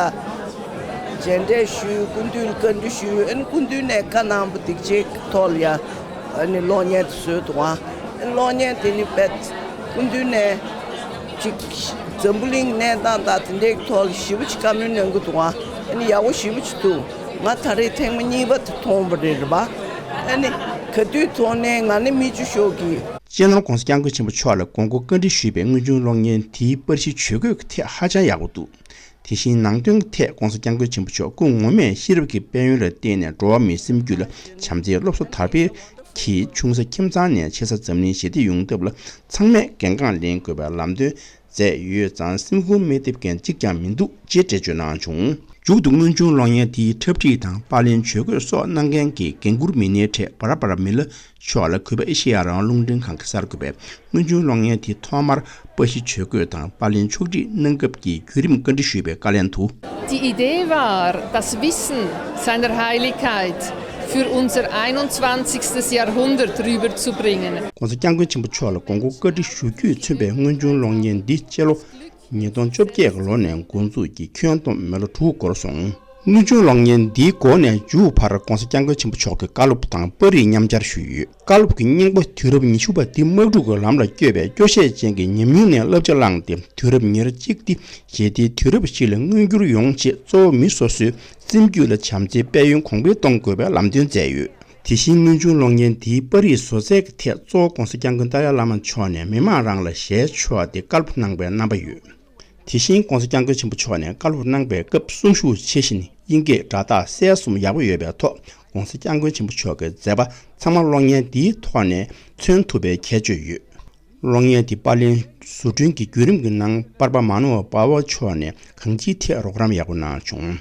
མཇལ་འཕྲད་ཞུས། སྐུ་མདུན་ལ་བཀའ་འདྲི་ཞུས། ཨན་སྐུ་མདུན་ནས་བཀའ་གནང་བ་སྡིག་ཆེ་གི་ཐོག་ལ་ཡ་ཨ་ནི་གློག་བརྙན་དེ་བཟོས་འདུག་ཨ། ཨན་གློག་བརྙན་དེ་ནི་དཔེ་སྐུ་མདུན་ནས་ཅིག་འཛམ་བུ་གླིང་གནས་སྟངས་དང་དེ་འདྲའི་ཐོག་ལ་ཞེ་པོ་ཅིག་བཀའ་མོལ་གནང་གི་འདུག་ཨ། ཨ་ནི་ཡག་པོ་ཞེ་པོ་ཅིག་འདུག་ང་ད་རེས་ཐེངས་མ་གཉིས་པ་དེ་མཐོང་བ་རེད་རེད་པ། ཨ་ནི་ག་དུས་མཐོང་ནའི་ང་ནི་མིག་ཆུ་ཤོར་གི། སྤྱིར་ན་ྋགོང་ས་ྋསྐྱབས་མགོན་ཆེན་པོ་མཆོག་ལ་དགོངས་སྐོར་བཀའ་འདྲི་ཞུས་པའི་སྔོན་བྱུང་གློག་བརྙན་དེའི་པར་གཞི་ཇུས་འགོད་ཀྱི་ཐད་ཧ་ཅང་ཡག་པོ་འདུག་དེ་བཞིན་ནང་དོན་གྱི་ཐད་ྋགོང་ས་ྋསྐྱབས་མགོན་ཆེན་པོ་མཆོག་སྐུ་ངོ་མས་ཤེས་རབ་ཀྱི་དཔལ་ཡོན་ལ་བརྟེན་ནས་འགྲོ་བ་མིའི་སེམས་རྒྱུད་ལ་བྱམས་བརྩེའི་སློབ་གསོ་དར་སྤེལ་གྱིས་ཆུང་ས་ཁྱིམ་ཚང་ནས་ཆེ་ས་འཛམ་གླིང་ཞི་བདེ་ཡོང་ཐབས་ལ་ཚང་མས་གལ་འགངས་ལེན་དགོས་པའི་ལམ་སྟོན་མཛད་ཡོད་ཙང་སེམས་ཁུར་མི་ཐེབས་མཁན་གཅིག་ཀྱང་མི་འདུག་ཅེས་འགྲེལ་བརྗོད་གནང་བྱུང་། མཇུག་ཏུ་སྔོན་བྱུང་གློག་བརྙན་དེའི་འཁྲབ་ཁྲིད་དང་པར་ལེན་ཇུས་འགོད་སོགས་གནང་མཁན་གྱི་འགན་འཁུར་མི་སྣའི་གྲས་བྷ་ར་བྷ་ར་མི་ལ་མཆོག་ལ་གུས་པ་ཨེ་ཤེ་ཡ་རང་དབང་རླུང་འཕྲིན་ཁང་གི་གསར་འགོད་པས་སྔོན་བྱུང་གློག་བརྙན་དེ་ཐོག་མར་པར་གཞི་ཇུས་འགོད་དང་པར་ལེན་ཕྱོགས་སྒྲིག་གནང་སྐབས་ཀྱི་བརྒྱུད་རིམ་བཀའ་འདྲི་ཞུས་པའི་བཀའ་ལན་དུ། Die Idee war, das Wissen seiner Heiligkeit für unser einundzwanzigstes Jahrhundert rüberzubringen. ྋགོང་ས་ྋསྐྱབས་མགོན་ཆེན་པོ་མཆོག་ལ་དགོངས་སྐོར་བཀའ་འདྲི་ཞུ་རྒྱུས་མཚོན་པའི་སྔོན་བྱུང་གློག་བརྙན་འདི་སྤྱི་ལོ་ཉིས་སྟོང་བཅོ་བརྒྱད་ཀྱི་ལོ་ནས་འགོ་འཛུགས་ཀྱིས་ཁྱོན་བསྡོམས་མི་ལོ་དྲུག་འགོར་སོང་། སྔོན་བྱུང་གློག་བརྙན་འདིའི་འགོ་ནས་མཇུག་བར་ྋགོང་ས་ྋསྐྱབས་མགོན་ཆེན་པོ་མཆོག་གི་བཀའ་སློབ་དང་པར་རིས་མཉམ་སྦྱར་ཞུས་ཡོད། བཀའ་སློབ་ཀྱི་སྙིང་པོ་དུས་རབས་ཉི་ཤུ་པ་འདི་དམག་འཁྲུག་གི་ལམ་ལ་བསྐྱོད་པའི་སྐྱོ་ཤས་ཅན་གྱི་ཉམས་མྱོང་ནས་བསླབ་བྱ་བླངས་ཏེ་དུས་རབས་ཉེར་གཅིག་འདི་ཞི་བདེའི་དུས་རབས་ཤིག་ལ་མངོན་འགྱུར་ཡོང་ཆེད་གཙོ་བོ་མི་སོ་སོའི་སེམས་རྒྱུད་ལ་བྱམས་བརྩེའི་དཔལ་ཡོན་གོང་འཕེལ་གཏོང་དགོས་པའི་ལམ་སྟོན་མཛད་ཡོད། དེ་བཞིན་སྔོན་བྱུང་གློག་བརྙན་འདིའི་པར་རིས་བཟོ་རྩལ་གྱི་ཐད་གཙོ་བོ་ྋགོང་ས་ྋསྐྱབས་མགོན་ཏཱ་ལའི་བླ་མ་མཆོག་ནས་མི་མང་རང་ལ་ཞལ་ཕྱེ་སྟེ་བཀའ་སློབ་གནང་པའི་རྣམ་པ་ཡོད། དེ་བཞིན་ྋགོང་ས་ྋསྐྱབས་མགོན་ཆེན་པོ་མཆོག་ནས་བཀའ་སློབ་གནང་པའི་སྐབས་གསུང་ཞུ་ཆེ་བཞིན་དབྱིན་སྐད་སྒྲ་དག་གསལ་གསུམ་ཡག་པོ་ཡོད་པའི་ཐོག་ྋགོང་ས་ྋསྐྱབས་མགོན་ཆེན་པོ་མཆོག་གི་མཛད་པ་ཚང་མ་གློག་བརྙན་འདིའི་ཐོག་ནས་མཚོན་ཐུབ་པའི་ཁྱད་ཆོས་ཡོད། གློག་བརྙན་འདི་པར་ལེན་བཟོ་སྐྲུན་གྱི་བརྒྱུད་རིམ་གྱི་ནང་པར་པ་མ་ནོ་བ་པ་བ་མཆོག་ནས་གང་ཅིའི་ཐད་རོགས་རམ་ཡག་པོ་གནང་བྱུང་།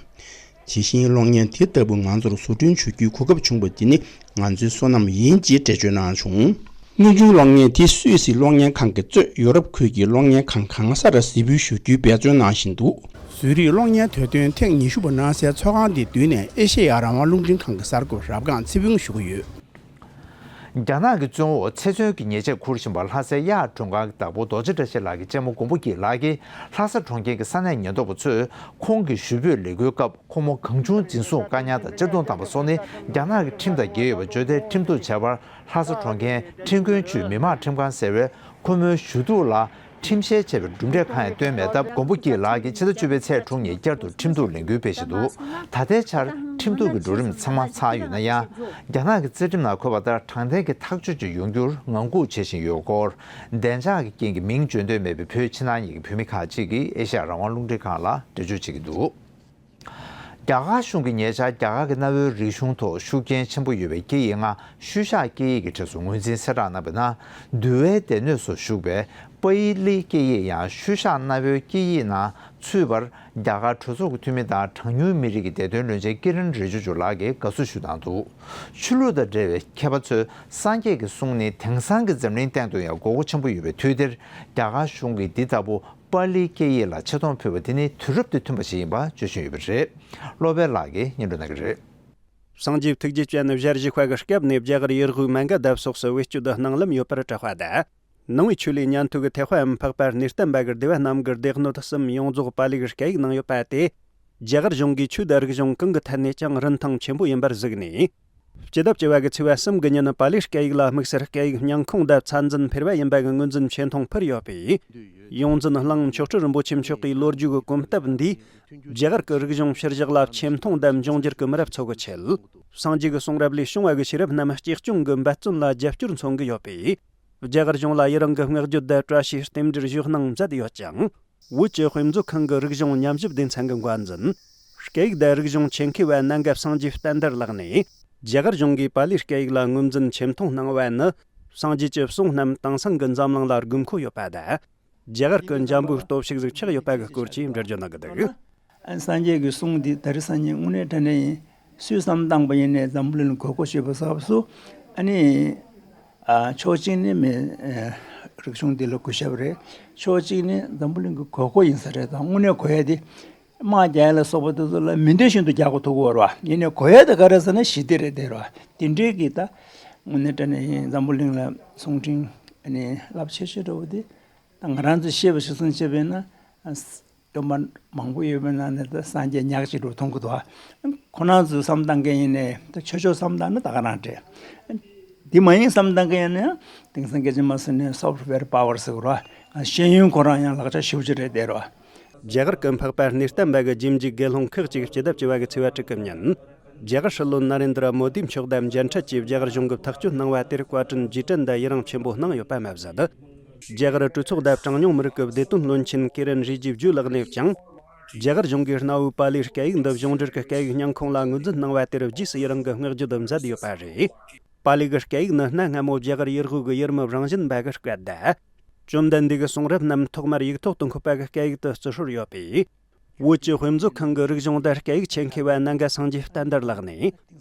དེ་བཞིན་གློག་བརྙན་དེ་ལྟ་བུ་ང་ཚོར་བཟོ་སྐྲུན་བྱ་རྒྱུའི་གོ་སྐབས་བྱུང་བ་འདི་ནི་ང་ཚོའི་བསོད་ནམས་ཡིན་ཅེས་འགྲེལ་བརྗོད་གནང་བྱུང་། སྔོན་བྱུང་གློག་བརྙན་དེ་སུད་སི་གློག་བརྙན་ཁང་གིས་གཙོས་ཡོ་རོབ་ཁུལ་གྱི་གློག་བརྙན་ཁང་གང་སར་གཟིགས་འབུལ་ཞུ་རྒྱུའི་འབད་བརྩོན་གནང་བཞིན་འདུག་ཟུ་རིག་གློག་བརྙན་དུས་སྟོན་ཐེངས་ཉི་ཤུ་པ་གནང་སའི་ཚོགས་ཁང་འདིའི་མདུན་ནས་ཨེ་ཤེ་ཡ་རང་དབང་རླུང་འཕྲིན་ཁང་གི་གསར་འགོད་པ་རབ་སྒང་ཚེ་ཕུན་ཞུ་གི་ཡོད། རྒྱ་ནག་གི་བཙོན་འོག་ཚེ་བཙོན་གྱི་ཉེས་ཆད་འཁུར་བཞིན་པ་ལྷ་སའི་གཡག་མགྲོན་ཁང་གི་བདག་པོ་རྡོ་རྗེ་བཀྲ་ཤིས་ལགས་ཀྱི་གཅེན་མོ་མགོན་པོ་སྐྱིད་ལགས་ཀྱིས་ལྷ་ས་གྲོང་ཁྱེར་གྱི་ས་གནས་ཉེན་རྟོག་པ་ཚོས་ཁོང་གི་ཞུ་འབོད་ལས་འགུལ་སྐབས་ཁོང་མོ་གང་བྱུང་འཛིན་བཟུང་བཀག་ཉར་དང་གཅར་རྡུང་བཏང་པ་སོགས་ནི་རྒྱ་ནག་གི་ཁྲིམས་དང་འགལ་ཡོད་པ་བརྗོད་དེ་ཁྲིམས་གཏུག་བྱས་པར་ལྷ་ས་གྲོང་ཁྱེར་ཁྲིན་ཀོན་ཆུས་མི་དམངས་ཁྲིམས་ཁང་ཟེར་བས་ཁོ་མོའི་ཞུ་གཏུག་ལ་ཁྲིམས་བཤེར་བྱས་པའི་གྲུབ་འབྲས་གང་ཡང་བཏོན་མེད་སྟབས། མགོན་པོ་སྐྱིད་ལགས་ཀྱིས་ཕྱི་ཟླ་བཅུ་པའི་ཚེས་དྲུག་ཉིན་བསྐྱར་དུ་ཁྲིམས་གཏུག་ལས་འགུལ་སྤེལ་བཞིན་འདུག་ད་ལྟའི་ཆར་ཁྲིམས་གཏུག་གི་འགྲོ་རིམ་ཚང་མ་ཚར་ཡོད་ན་ཡང་། རྒྱ་ནག་གི་རྩ་ཁྲིམས་ནང་འཁོད་པ་ལྟར་དྲང་བདེན་གྱི་ཐག་གཅོད་ཅིག་ཡོང་རྒྱུར་ངང་སྒུག་བྱེད་བཞིན་ཡོད་སྐོར། བདེ་འཇགས་ཀྱི་རྐྱེན་གྱིས་མིང་བརྗོད་འདོད་མེད་པའི་བོད་ཕྱི་ནང་གཉིས་ཀྱི་བུད་མེད་ཁག་ཅིག་གིས་ཨེ་ཤ་ཡ་རང་དབང་རླུང་འཕྲིན་ཁང་ལ་འགྲེལ་བརྗོད་བྱེད་ཀྱི་འདུག་རྒྱ་གར་གཞུང་གིས་ཉེ་ཆར་རྒྱ་གར་གྱི་གནའ་བོའི་རིག་གཞུང་ཐོག་ཤུགས་རྐྱེན་ཆེན་པོ་ཡོད་པའི་སྐད་ཡིག་ལྔ་ཤུལ་བཞག་སྐད་ཡིག་གི་གྲས་སུ་ངོས་འཛིན་གསལ་བསྒྲགས་གནང་པའི་ནང་། འདུལ་བའི་སྡེ་སྣོད་སུ་བཞུགས་པའི་པ་ཡི་ལི་སྐད་ཡིག་ཡང་ཤུལ་བཞག་གནའ་བོའི་སྐད་ཡིག་ནང་ཚུད་པར་རྒྱ་གར་གྲོས་ཚོགས་ཀྱི་འཐུས་མི་དང་གྲངས་ཉུང་མི་རིགས་ཀྱི་བདེ་དོན་བློན་ཆེན་ཀི་རན་རི་ཇི་ཇུ་ལགས་ཀྱིས་དགའ་བསུ་ཞུས་གནང་འདུག་ཆོས་ལུགས་དང་འབྲེལ་བའི་མཁས་པ་ཚོས་སངས་རྒྱས་ཀྱི་གསུང་ནི་དེང་སང་གི་འཛམ་གླིང་སྟེང་དུ་ཡང་དགོས་མཁོ་ཆེན་པོ་ཡོད་པའི་དུས་འདིར། རྒྱ་གར་གཞུང་གིས་འདི་ལྟ་བུ་པཱ་ལིའི་སྐད་ཡིག་ལ་ཆེ་མཐོང་ཕུལ་བ་དེ་ནི་དུས་རབས་དང་མཐུན་པ་ཞིག་ཡིན་པ་བརྗོད་བཞིན་ཡོད་པ་རེད། བློ་དཔལ་ལགས་ཀྱིས་སྙན་སྒྲོན་གནང་གི་རེད། སངས་རྒྱས་ཐུགས་རྗེ་ཅན་ཞལ་བཞི་པ་གི་སྐབས་ནས་རྒྱ་གར་ཡུལ་དབུས་མན་ག་དྷ་སོགས་སུ་བེད་སྤྱོད་གནང་ལམ་ཡོད་པར་གྲགས་པ་དང་། ནང་པའི་ཆོས་ལུགས་ཉན་ཐོས་ཀྱི་ཐེག་པ་འམ་འཕགས་པ་གནས་བརྟན་པ་གི་སྡེ་བ་རྣམས་ཀྱི་སྡེ་སྣོད་གསུམ་ཡོངས་རྫོགས་པཱ་ལི་གི་སྐད་ཡིག་ནང་ཡོད་པ་དེ། རྒྱ་གར་གཞུང་གིས་ཆོས་དང་རིག་གཞུང་གང་གི་ཐད་ནས་ཀྱང་རིན་ཐང་ཆེན་པོ་ཡིན་པར་གཟིགས་ནས། སྤྱི་ཟླ་བཅུ་བ་གི་ཚེས་པ་གསུམ་གི་ཉིན་པཱ་ལིའི་སྐད་ཡིག་ལ་དམིགས་བསལ་སྐད་ཡིག་སྙིང་ཁོང་དང་ཚད་འཛིན་འཕེར་བ་ཡིན་པ་གི་ངོས་འཛིན་ཆེ་མཐོང་འཕུར་ཡོད་པས། ཡོངས་འཛིན་གླིང་མཆོག་སྤྲུལ་རིན་པོ་ཆེ་མཆོག་གིས་ལོ་རྒྱུས་ཀྱི་གོམ་སྟབས་འདིས་རྒྱ་གར་གྱི་རིག་གཞུང་ཕྱི་བཞག་ལ་ཆེ་མཐོང་དང་འབྱུང་འགྱུར་གྱི་མི་རབས་ཚོ་གི་ཆེད། སངས་རྒྱས་ཀྱི་གསུང་རབ་ལས་བྱུང་བ་གི་ཤེས་རབ་རྣམས་གཅེས་སྐྱོང་གི་འབད་བརྩོན་ལ་རྒྱབ་སྐྱོར་མཚོན་གྱི་ཡོད་པས། རྒྱ་གར་གཞུང་ལ་ཡི་རང་གི་བསྔགས་བརྗོད་དང་བཀྲ་ཤིས་རྟེན་འབྲེལ་ཞུ་གནང་མཛད་ཡོད་ཅིང་། བོད་ཀྱི་དཔེ་མཛོད་ཁང་གི་རིག་གཞུང་ཉམས་ཞིབ་སྡེ་ཚན་གྱི་འགོ་འཛིན། སྐད་ཡིག་དང་རིག་གཞུང་ཆེད་མཁས་པ་གནད་འགག་སངས་རྒྱས་བསྟན་དར་ལགས་ནས། རྒྱ་གར་གཞུང་གིས་པཱ་ལིའི་སྐད་ཡིག་ལ་ངོས་འཛིན་ཆེ་མཐོང་གནང་བ་ནི། སངས་རྒྱས་ཀྱི་གསུང་རྣམས་དེང་སང་གི་འཛམ་གླིང་ལ་དགོས་མཁོ་ཡོད་པ་དང་། རྒྱ་གར་གྱི་འཇམ་པོའི་སྟོབས་ཤུགས་ཟིག་ཆགས་ཡོད་པ་གི་སྐོར་གྱིས་འགྲེལ་བརྗོད་གནང་གི་འདུག། ཨ་ནི་སངས་རྒྱས་ཀྱི་གསུང་འདི་ད་རེས་སང་ཉིན་དངོས་གནས་དྲང་གནས་ཡིན། སུས་བསམ་བཏང་པ་ཡིན་ནའི་འཛམ་བུ་གླིང་ལ་དགོས་མཁོ་ཞེས་པ་གསར་པ་སུ། ཨ་ནི། ཨ་ཕྱོགས་གཅིག་ནས་མི་ཨ་རིག་གཞུང་འདི་ལ་གུས་ཞབས་རེད། ཕྱོགས་གཅིག་ནས་འཛམ་བུ་གླིང་གི་དགོས་མཁོ་ཡིན་ས་རེད། དང་དངོས་གནས་དགོས་ཡ་དེ། དམག་རྒྱག་ཡ་ལ་སོགས་པ་དེ་ཚོ་ལ་མི་འདོད་བཞིན་དུ་རྒྱག་དགོས་ཐུག་གི་ཡོད་རེད་བ། ཡིན་ནའི་དགོས་ཡ་དེ་ག་རེ་ཟེར་ན་ཞི་བདེ་རེད་དེ་རེད་བ། དེ་འདྲའི་གི་ད་དངོས་གནས་དྲང་གནས་ཡིན་འཛམ་བུ་གླིང་ལ་གསུང་འཕྲིན་ཨ་ནི་རླབས་ཆེ་ཤོས་འདྲ་བོ་དེ། ད་ང་རང་ཚོས་ཤེས་པ་གཞིར་བཟུང་བྱས་པས་ན། སྟོན་པ་མང་པོ་ཡོད་པའི་ནང་ནས་ད་སངས་རྒྱས་ཉག་གཅིག་རུ་མཐོང་གི་འདུག། ཁོ་རང་ཚོས་བསམ་བཏང་མཁན་ཡིན་ནའི་ད་ཆོས་ཕྱོགས་བསམ་བཏང་ན་ད་ག་རང་རེད། འདི་མ་ཡིན་བསམ་བཏང་མཁན་ཡིན་ན་ཡང་དེང་སང་སྐད་ཆ་མ་ཟེར་ནས་soft power ཟེར་གི་རེད། ཤེས་ཡོན་ཁོ་རང་ཡང་ལག་ཆ་ཞེ་པོ་ཅིག་རེད་དེ་རེད། རྒྱ་གར་གྱི་འཕགས་པ་གནས་བརྟན་པ་གི་རྗེས་འཇུག་དགེ་སློང་ཁག་ཅིག་སྤྱི་ཟླ་བཅུ་བ་གི་ཚེས་པ་དྲུག་གི་ཉིན། རྒྱ་གར་སྲིད་བློན་ན་རེན་དྲ་མོ་དི་མཆོག་དང་མཇལ་འཕྲད་ཀྱིས་རྒྱ་གར་གཞུང་གིས་ཐག་གཅོད་གནང་བ་དེར་བཀའ་དྲིན་རྗེས་དྲན་དང་ཡི་རང་ཆེན་པོ་གནང་ཡོད་པ་མ་ཟད། རྒྱ་གར་གྲོས་ཚོགས་དང་གྲངས་ཉུང་མི་རིགས་ཀྱི་བདེ་དོན་བློན་ཆེན་ཀི་རན་རི་ཇི་ཇུ་ལགས་ནས་ཀྱང་། རྒྱ་གར་གཞུང་གིས་གནའ་བོའི་པཱ་ལིའི་སྐད་ཡིག་འདི་གཞུང་འབྲེལ་གྱི་སྐད་ཡིག་སྙིང་ཁོང་ལ་ངོས་འཛིན་གནང་བ་དེར་རྗེས་སུ་ཡི་རང་གི་བསྔགས་བརྗོད་མཛད་ཡོད་པ་རེད། པཱ་ལི་གི་སྐད་ཡིག་ནི་གནའ་སྔ་མོ་རྒྱ་གར་ཡུལ་དབུས་ཀྱི་ཡུལ་མི་རང་བཞིན་པ་གི་སྐད་དང་། བཅོམ་ལྡན་འདས་ཀྱི་གསུང་རབ་རྣམས་ཐོག་མར་ཡིག་ཐོག་ཏུ་འཁོད་པ་གི་སྐད་ཡིག་ཏུ་བརྩི་སྲོལ་ཡོད་པས། བོད་ཀྱི་དཔེ་མཛོད་ཁང་གི་རིག་གཞུང་དང་སྐད་ཡིག་ཆེད་མཁས་པ་གནད་འགག་སངས་རྒྱས་བསྟན་དར་ལགས་ནས།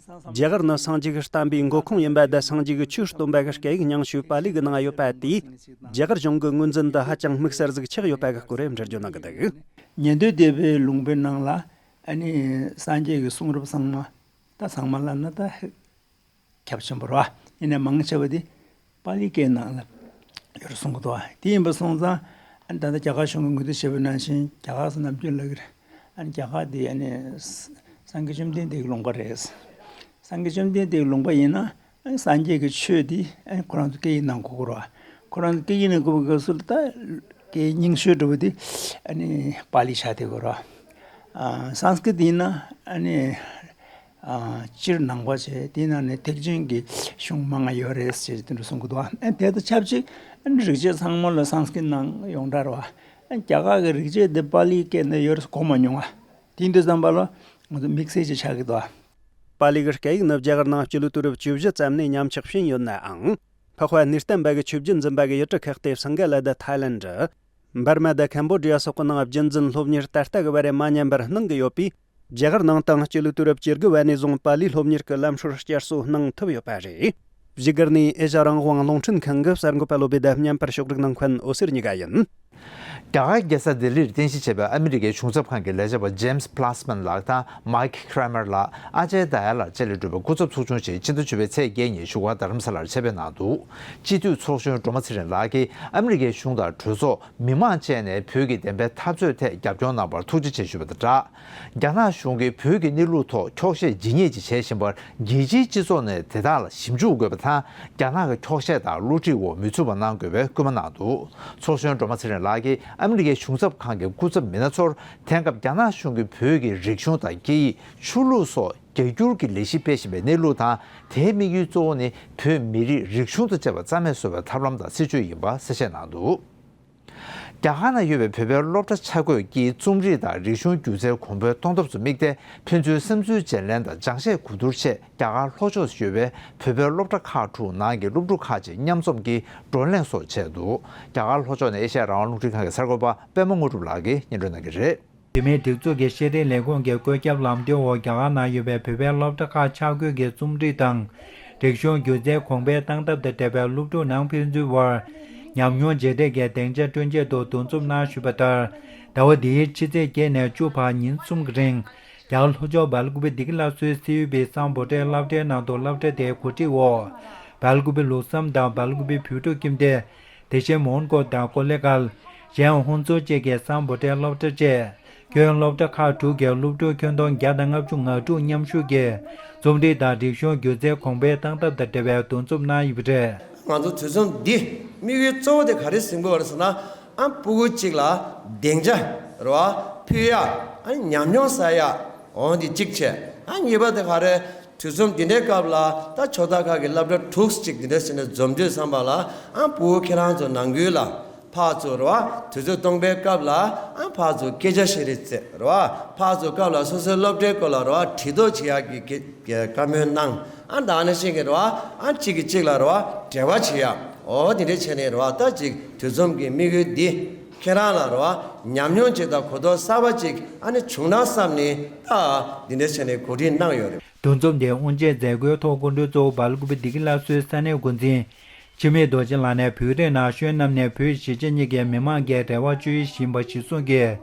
རྒྱ་གར་ནི་སངས་རྒྱས་ཀྱི་བསྟན་པའི་འགོ་ཁུངས་ཡིན་པ་དང་། སངས་རྒྱས་ཀྱི་ཆོས་སྟོན་པ་གི་སྐད་ཡིག་རྙིང་ཤོས་པཱ་ལི་གི་ནང་ཡོད་པ་དེས། རྒྱ་གར་གཞུང་གི་ངོས་འཛིན་འདི་ཧ་ཅང་དམིགས་བསལ་ཟིག་ཆགས་ཡོད་པ་གི་སྐོར་འགྲེལ་བརྗོད་གནང་གི་འདུག། ཉན་ཐོས་སྡེ་པའི་ལུང་པའི་ནང་ལ་ཨ་ནི་སངས་རྒྱས་ཀྱི་གསུང་རབ་ཚང་མ། ད་ཚང་མ་ལབ་ན་ད་ཁྱབ་ཆེན་པོ་རེད་བ། ཡིན་ནའི་མང་ཆེ་བ་དེ་པཱ་ལིའི་སྐད་ནང་ལ་ཡོད་གསུང་གི་འདུག་བ། དེ་ཡིན་པ་སོང་ཙང་ཨ་ནི་ད་ལྟ་རྒྱ་གར་གཞུང་གིས་ངོས་འཛིན་བྱས་པ་ནང་བཞིན། རྒྱ་གར་ཟེར་ནམ་རྒྱུན་ལབ་ཀྱི་རེད། ཨ་ནི་རྒྱ་གར་དེ་ཨ་ནི་སངས་རྒྱས་བཅོམ་ལྡན་འདས་ཀྱི་ལུང་པ་རེད། སངས་རྒྱས་བཅོམ་ལྡན་འདས་ཀྱི་ལུང་པ་ཡིན་ན། ཨ་ནི་སངས་རྒྱས་ཀྱི་ཆོས་དེ་ཨ་ནི་ཁོ་རང་ཚོ་སྐད་ཡིག་ནང་གོ་དགོས་རེད་བ། ཁོ་རང་ཚོ་སྐད་ཡིག་ནང་གོ་བའི་སྐབས་སུ་ལ་ད་སྐད་རྙིང་ཤོས་འདྲ་བོ་དེ་ཨ་ནི་པཱ་ལི་ཆགས་བསྡད་དགོས་རེད་བ། ཨ་སཾ་སྐྲྀ་ཏ་ཡིན་ན་ཨ་ནི། ཨ་སྤྱིར་ནང་པ་བྱས། དེའི་ནང་ནས་ཐེག་ཆེན་གྱི་གཞུང་མང་ང་ཡོད་རེད་ཅེས་དེ་འདྲ་གསུང་གི་འདུག། ཨ་དེ་དང་ཆབས་ཅིག་ཨ་ནི་རིག་བྱེད་ཚང་མ་ལ་སཾ་སྐྲྀ་ཏ་ནང་ཡོངས་གྲགས་རེད་བ། ཨ་རྒྱ་གར་གྱི་རིག་བྱེད་འདི་པཱ་ལིའི་སྐད་ནང་ཡོད་རེད་གོ་མ་མྱོང་བ། དེ་འདྲ་བསམ་པ་ལ་ང་ཚོ་དམིགས་བསལ་ཅིག་ཆགས་ཀྱི་འདུག། པཱ་ལི་གི་སྐད་ཡིག་ནི་རྒྱ་གར་ནང་སྤྱི་ལོའི་དུས་རབས་བཅུ་བཞི་ཙམ་ནས་ཉམས་ཆག་ཕྱིན་ཡོད་ནའང་། འཕགས་པ་གནས་བརྟན་པ་གི་ཆོས་བརྒྱུད་འཛིན་པ་གི་ཡུལ་གྲུ་ཁག་སྟེ་སིང་ག་ལ་དང་ཐའི་ལེན་ཌི། འབར་མ་དང་ཁམ་བོ་ཌི་ཡ་སོགས་ཀྱི་ནང་རྒྱུན་འཛིན་སློབ་གཉེར་ད་ལྟ་གི་བར་མ་ཉམས་པར་གནང་གི་ཡོད་པས། རྒྱ་གར་ནང་དུའང་སྤྱི་ལོའི་དུས་རབས་བཅུ་དགུ་བ་ནས་བཟུང་པཱ་ལིའི་སློབ་གཉེར་གྱི་ལམ་སྲོལ་བསྐྱར་གསོ་གནང་ཐུབ་ཡོད་པ་རེད། བཞུགས་སྒར་ནས་ཨེ་ཤ་རང་དབང་རླུང་འཕྲིན་ཁང་གི་གསར་འགོད་པ་བློ་བྷེ་དང་མཉམ་པར་ཕྱོགས་སྒྲིག་གནང་མཁན་འོད་ཟེར་གཉིས་ཀ་ཡིན། རྒྱ་གར་རྒྱལ་ས་ལྡི་ལིར་རྟེན་གཞི་བྱས་པའི་ཨ་མི་རི་ཀའི་གཞུང་ཚབ་ཁང་གི་ལས་བྱེད་པ་James Plasman ལགས་དང་Mike Kramer ལགས། ཨ་ཅེ་ད་ཡ་ལགས་བཅས་ལས་གྲུབ་པའི་སྐུ་ཚབ་ཚོགས་ཆུང་ཞིག་ཕྱི་ཟླ་བཅུ་པའི་ཚེས་བརྒྱད་ཉིན་བཞུགས་སྒར་རྡ་རམ་ས་ལར་ཆེད་ཕེབས་གནང་འདུག། སྤྱི་འཐུས་ཚོགས་གཞོན་སྒྲོལ་མ་ཚེ་རིང་ལགས་ཀྱིས་ཨ་མི་རི་ཀའི་གཞུང་དང་གྲོས་ཚོགས། མི་མང་བཅས་ནས་བོད་ཀྱི་བདེན་པའི་འཐབ་རྩོད་ཐད་རྒྱབ་སྐྱོར་གནང་བར་ཐུགས་རྗེ་ཆེ་ཞུས་པ་དང་སྦྲགས། རྒྱ་ནག་གཞུང་གིས་བོད་ཀྱི་གནས་ལུགས་ཐོག་འཁྱོག་བཤད་ཇི་སྙེད་ཅིག་བྱེད་བཞིན་པར། རྒྱལ་སྤྱིའི་སྤྱི་ཚོགས་ནས་དེ་དག་ལ་ཞིབ་འཇུག་དགོས་པ་དང་། རྒྱ་ནག་གི་འཁྱོག་བཤད་དག་བསླུ་བྲིད་འོག་མི་ཚུད་པ་གནང་དགོས་པའི་སྐུལ་མ་གནང་འདུག། ཚོགས་གཞོན་སྒྲོལ་མ་ཚེ་རིང་ལགས་ཀྱིས་ཨ་མི་རི་ཀའི་གཞུང་ཚབ་ཁང་གི་སྐུ་ཚབ་མི་སྣ་ཚོར། དེང་སྐབས་རྒྱ་ནག་གཞུང་གིས་བོད་ཀྱི་རིག་གཞུང་དང་སྐད་ཡིག་ཆོས་ལུགས་སོགས་རྒྱ་སྒྱུར་གྱི་ལས་གཞི་སྤེལ་བཞིན་པའི་གནས་ལུགས་དང་། དེའི་དམིགས་ཡུལ་གཙོ་བོ་ནི་བོད་མི་རིགས་རིག་གཞུང་དང་བཅས་པ་རྩ་མེད་བཟོ་བའི་ཐབས་ལམ་དང་སྲིད་བྱུས་ཡིན་པ་གསལ་བཤད་གནང་འདུག། རྒྱ་གར་ནང་ཡོད་པའི་བོད་པའི་སློབ་གྲྭ་ཆ་བགོས་ཀྱིས་རྩོམ་རིག་དང་རིག་གཞུང་སྒྱུ་རྩལ་གོང་འཕེལ་གཏོང་ཐབས་སུ་དམིགས་ཏེ། ཕན་ཚུན་བསམ་ཚུལ་བརྗེ་ལེན་དང་སྦྱང་བཤད་གོ་བསྡུར་ཆེད། རྒྱ་གར་ལྷོ་ཕྱོགས་སུ་ཡོད་པའི་བོད་པའི་སློབ་གྲྭ་ཁག་དྲུག་ནང་གི་སློབ་ཕྲུག་ཁག་ཅིག་མཉམ་འཛོམས་ཀྱིས་བགྲོ་གླེང་སོགས་བྱས་འདུག། རྒྱ་གར་ལྷོ་ཕྱོགས་ནས་ཨེ་ཤ་ཡ་རང་དབང་རླུང་འཕྲིན་ཁང་གི་གསར་འགོད་པ་པད་མ་དངོས་གྲུབ་ལགས་ཀྱིས་སྙན་སྒྲོན་གནང་གི་རེད། བོད་མིའི་སྒྲིག་འཛུགས་ཀྱི་ཤེས་རིག་ལས་ཁུངས་ཀྱི་བཀོད་ཁྱབ་ལམ་སྟོན་འོག་རྒྱ་གར་ནང་ཡོད་པའི་བོད་པའི་སློབ་གྲྭ་ཁག་ཆ་བགོས་ཀྱིས་རྩོམ་རིག་དང་། རིག་གཞུང་སྒྱུ་རྩལ་གོང་འཕེལ་གཏང་ཐབས་དང་འབྲེལ་བའི་སློབ་ཕྲུག་ནང་ཕན་ཚུན་དབར་ཉམས་མྱོང་བརྗེ་རེས་ཀྱི་སྡིངས་ཆ་བསྐྲུན་ཆེད་དུ་འདུ་འཛོམས་གནང་ཞུས་པ་ལྟར། ཟླ་བ་འདིའི་ཕྱི་ཚེས་བརྒྱད་ནས་བཅུ་བར་ཉིན་གསུམ་གྱི་རིང་། རྒྱ་གར་ལྷོ་ཕྱོགས་སྦེལ་ཀོབ་པི་སྡིག་ལ་སོའི་སི་ཡུ་པི་སམ་བྷོ་ཊའི་སློབ་གྲྭའི་ནང་དུ་སློབ་གྲྭ་དེའི་གོ་སྒྲིག་འོག་སྦེལ་ཀོབ་པི་ལུགས་བསམ་དང་སྦེལ་ཀོབ་པི་བོད་ཕྲུག་ཁྱིམ་སྡེ། དེ་བཞིན་མོན་གྷོ་དང་ཀོ་ལེ་གྷལ། གཞན་ཧོན་སུར་བཅས་ཀྱི་སམ་བྷོ་ཊའི་སློབ་གྲྭ་བཅས། ཁྱོན་སློབ་གྲྭ་ཁག་དྲུག་གི་སློབ་ཕྲུག་ཁྱོན་བསྡོམས་བརྒྱ་དང་ལྔ་བཅུ་ང་དྲུག་མཉམ་ཞུགས་ཀྱིས་རྩོམ་རིག་དང་རིག་གཞུང་སྒྱུ་རྩལ་གོང་འཕེལ་གཏང་ཐབས་དང་འབྲེལ་བའི་འདུ་འཛོམས་གནང་ཡོད་པ་རེད། ང་ཚོ་དུས་འཛོམས་འདི་དམིགས་ཡུལ་གཙོ་བོ་དེ་ག་རེ་ཟིན་དགོས་པ་རེད་ཟེར་ན། ཨ་ཕྲུ་གུ་གཅིག་ལ་སྡིངས་ཆ་རེད་བ། ཕུལ་ཡག་ཨ་ཉམས་མྱོང་བསགས་ཡག་འོ་འདི་གཅིག་བྱས། ཨ་གཉིས་པ་དེ་ག་རེ། དུས་འཛོམས་འདི་འདྲའི་སྐབས་ལ་ད་ཕྱོགས་མཐའ་ཁག་གི་སློབ་གྲྭ་དྲུག་ཅིག་འདི་འདྲ་བྱས་ནས་འཛོམས་དུས་ཙམ་པ་ལ། ཨ་ཕྲུ་གུ་ཁྱེད་རང་ཚོ་ནང་ཁུལ་ལ་ཕར་ཚུར་རེད་བ། དུས་ཚོད་སྟོང་པའི་སྐབས་ལ་ཨ་ཕར་ཚུར་སྐད་ཆ་བཤད་རེས་རྩེ་རེད་བ། ཕར་ཚུར་སྐབས་ལ་སོ་སོའི་སློབ་གྲྭའི་སྐོར་ལ་རེད་བ། དྲི་རྟོག་བྱེད་ཡག་གི་གི་གི་བཀའ་མོལ་གནང་། ཨ་ད་ནང་བཞིན་གྱི་རེད་བ། ཨ་གཅིག་གིས་གཅིག་ལ་རེད་བ། འབྲེལ་བ་བྱེད་ཡག་འོ་འདི་འདྲའི་བྱས་ནས་རེད་བ། ད་ཅིག་དུས་འཛོམས་ཀྱི་དམིགས་ཡུལ་འདི་ཁྱེད་རང་ལ་རེད་བ། ཉམས་མྱོང་ཅིག་དང་གོ་རྟོགས་གསར་པ་ཅིག་ཨ་ནི་བྱུང་ན་བསམ་ནས་ད་འདི་འདྲ་བྱས་ནས་གོ་སྒྲིག་གནང་ཡོད་རེད། འདུ་འཛོམས་དེ་དབུ་འབྱེད་མཛད་སྒོའི་ཐོག་སྐུ་མགྲོན་གཙོ་བོ་སྦེལ་ཀོབ་བདེ་སྐྱིད་སླར་གསོའི་ས་གནས་འགོ་འཛིན་འཆི་མེད་རྡོ་རྗེ་ལགས་ནས། བོད་རིགས་ན་གཞོན་རྣམས་ནས་བོད་གཞིས་བྱེས་གཉིས་ཀའི་མི་མང་གི་རེ་བ་བཅོལ་བཞིན་པ་གཞིར་བཟུང་གིས།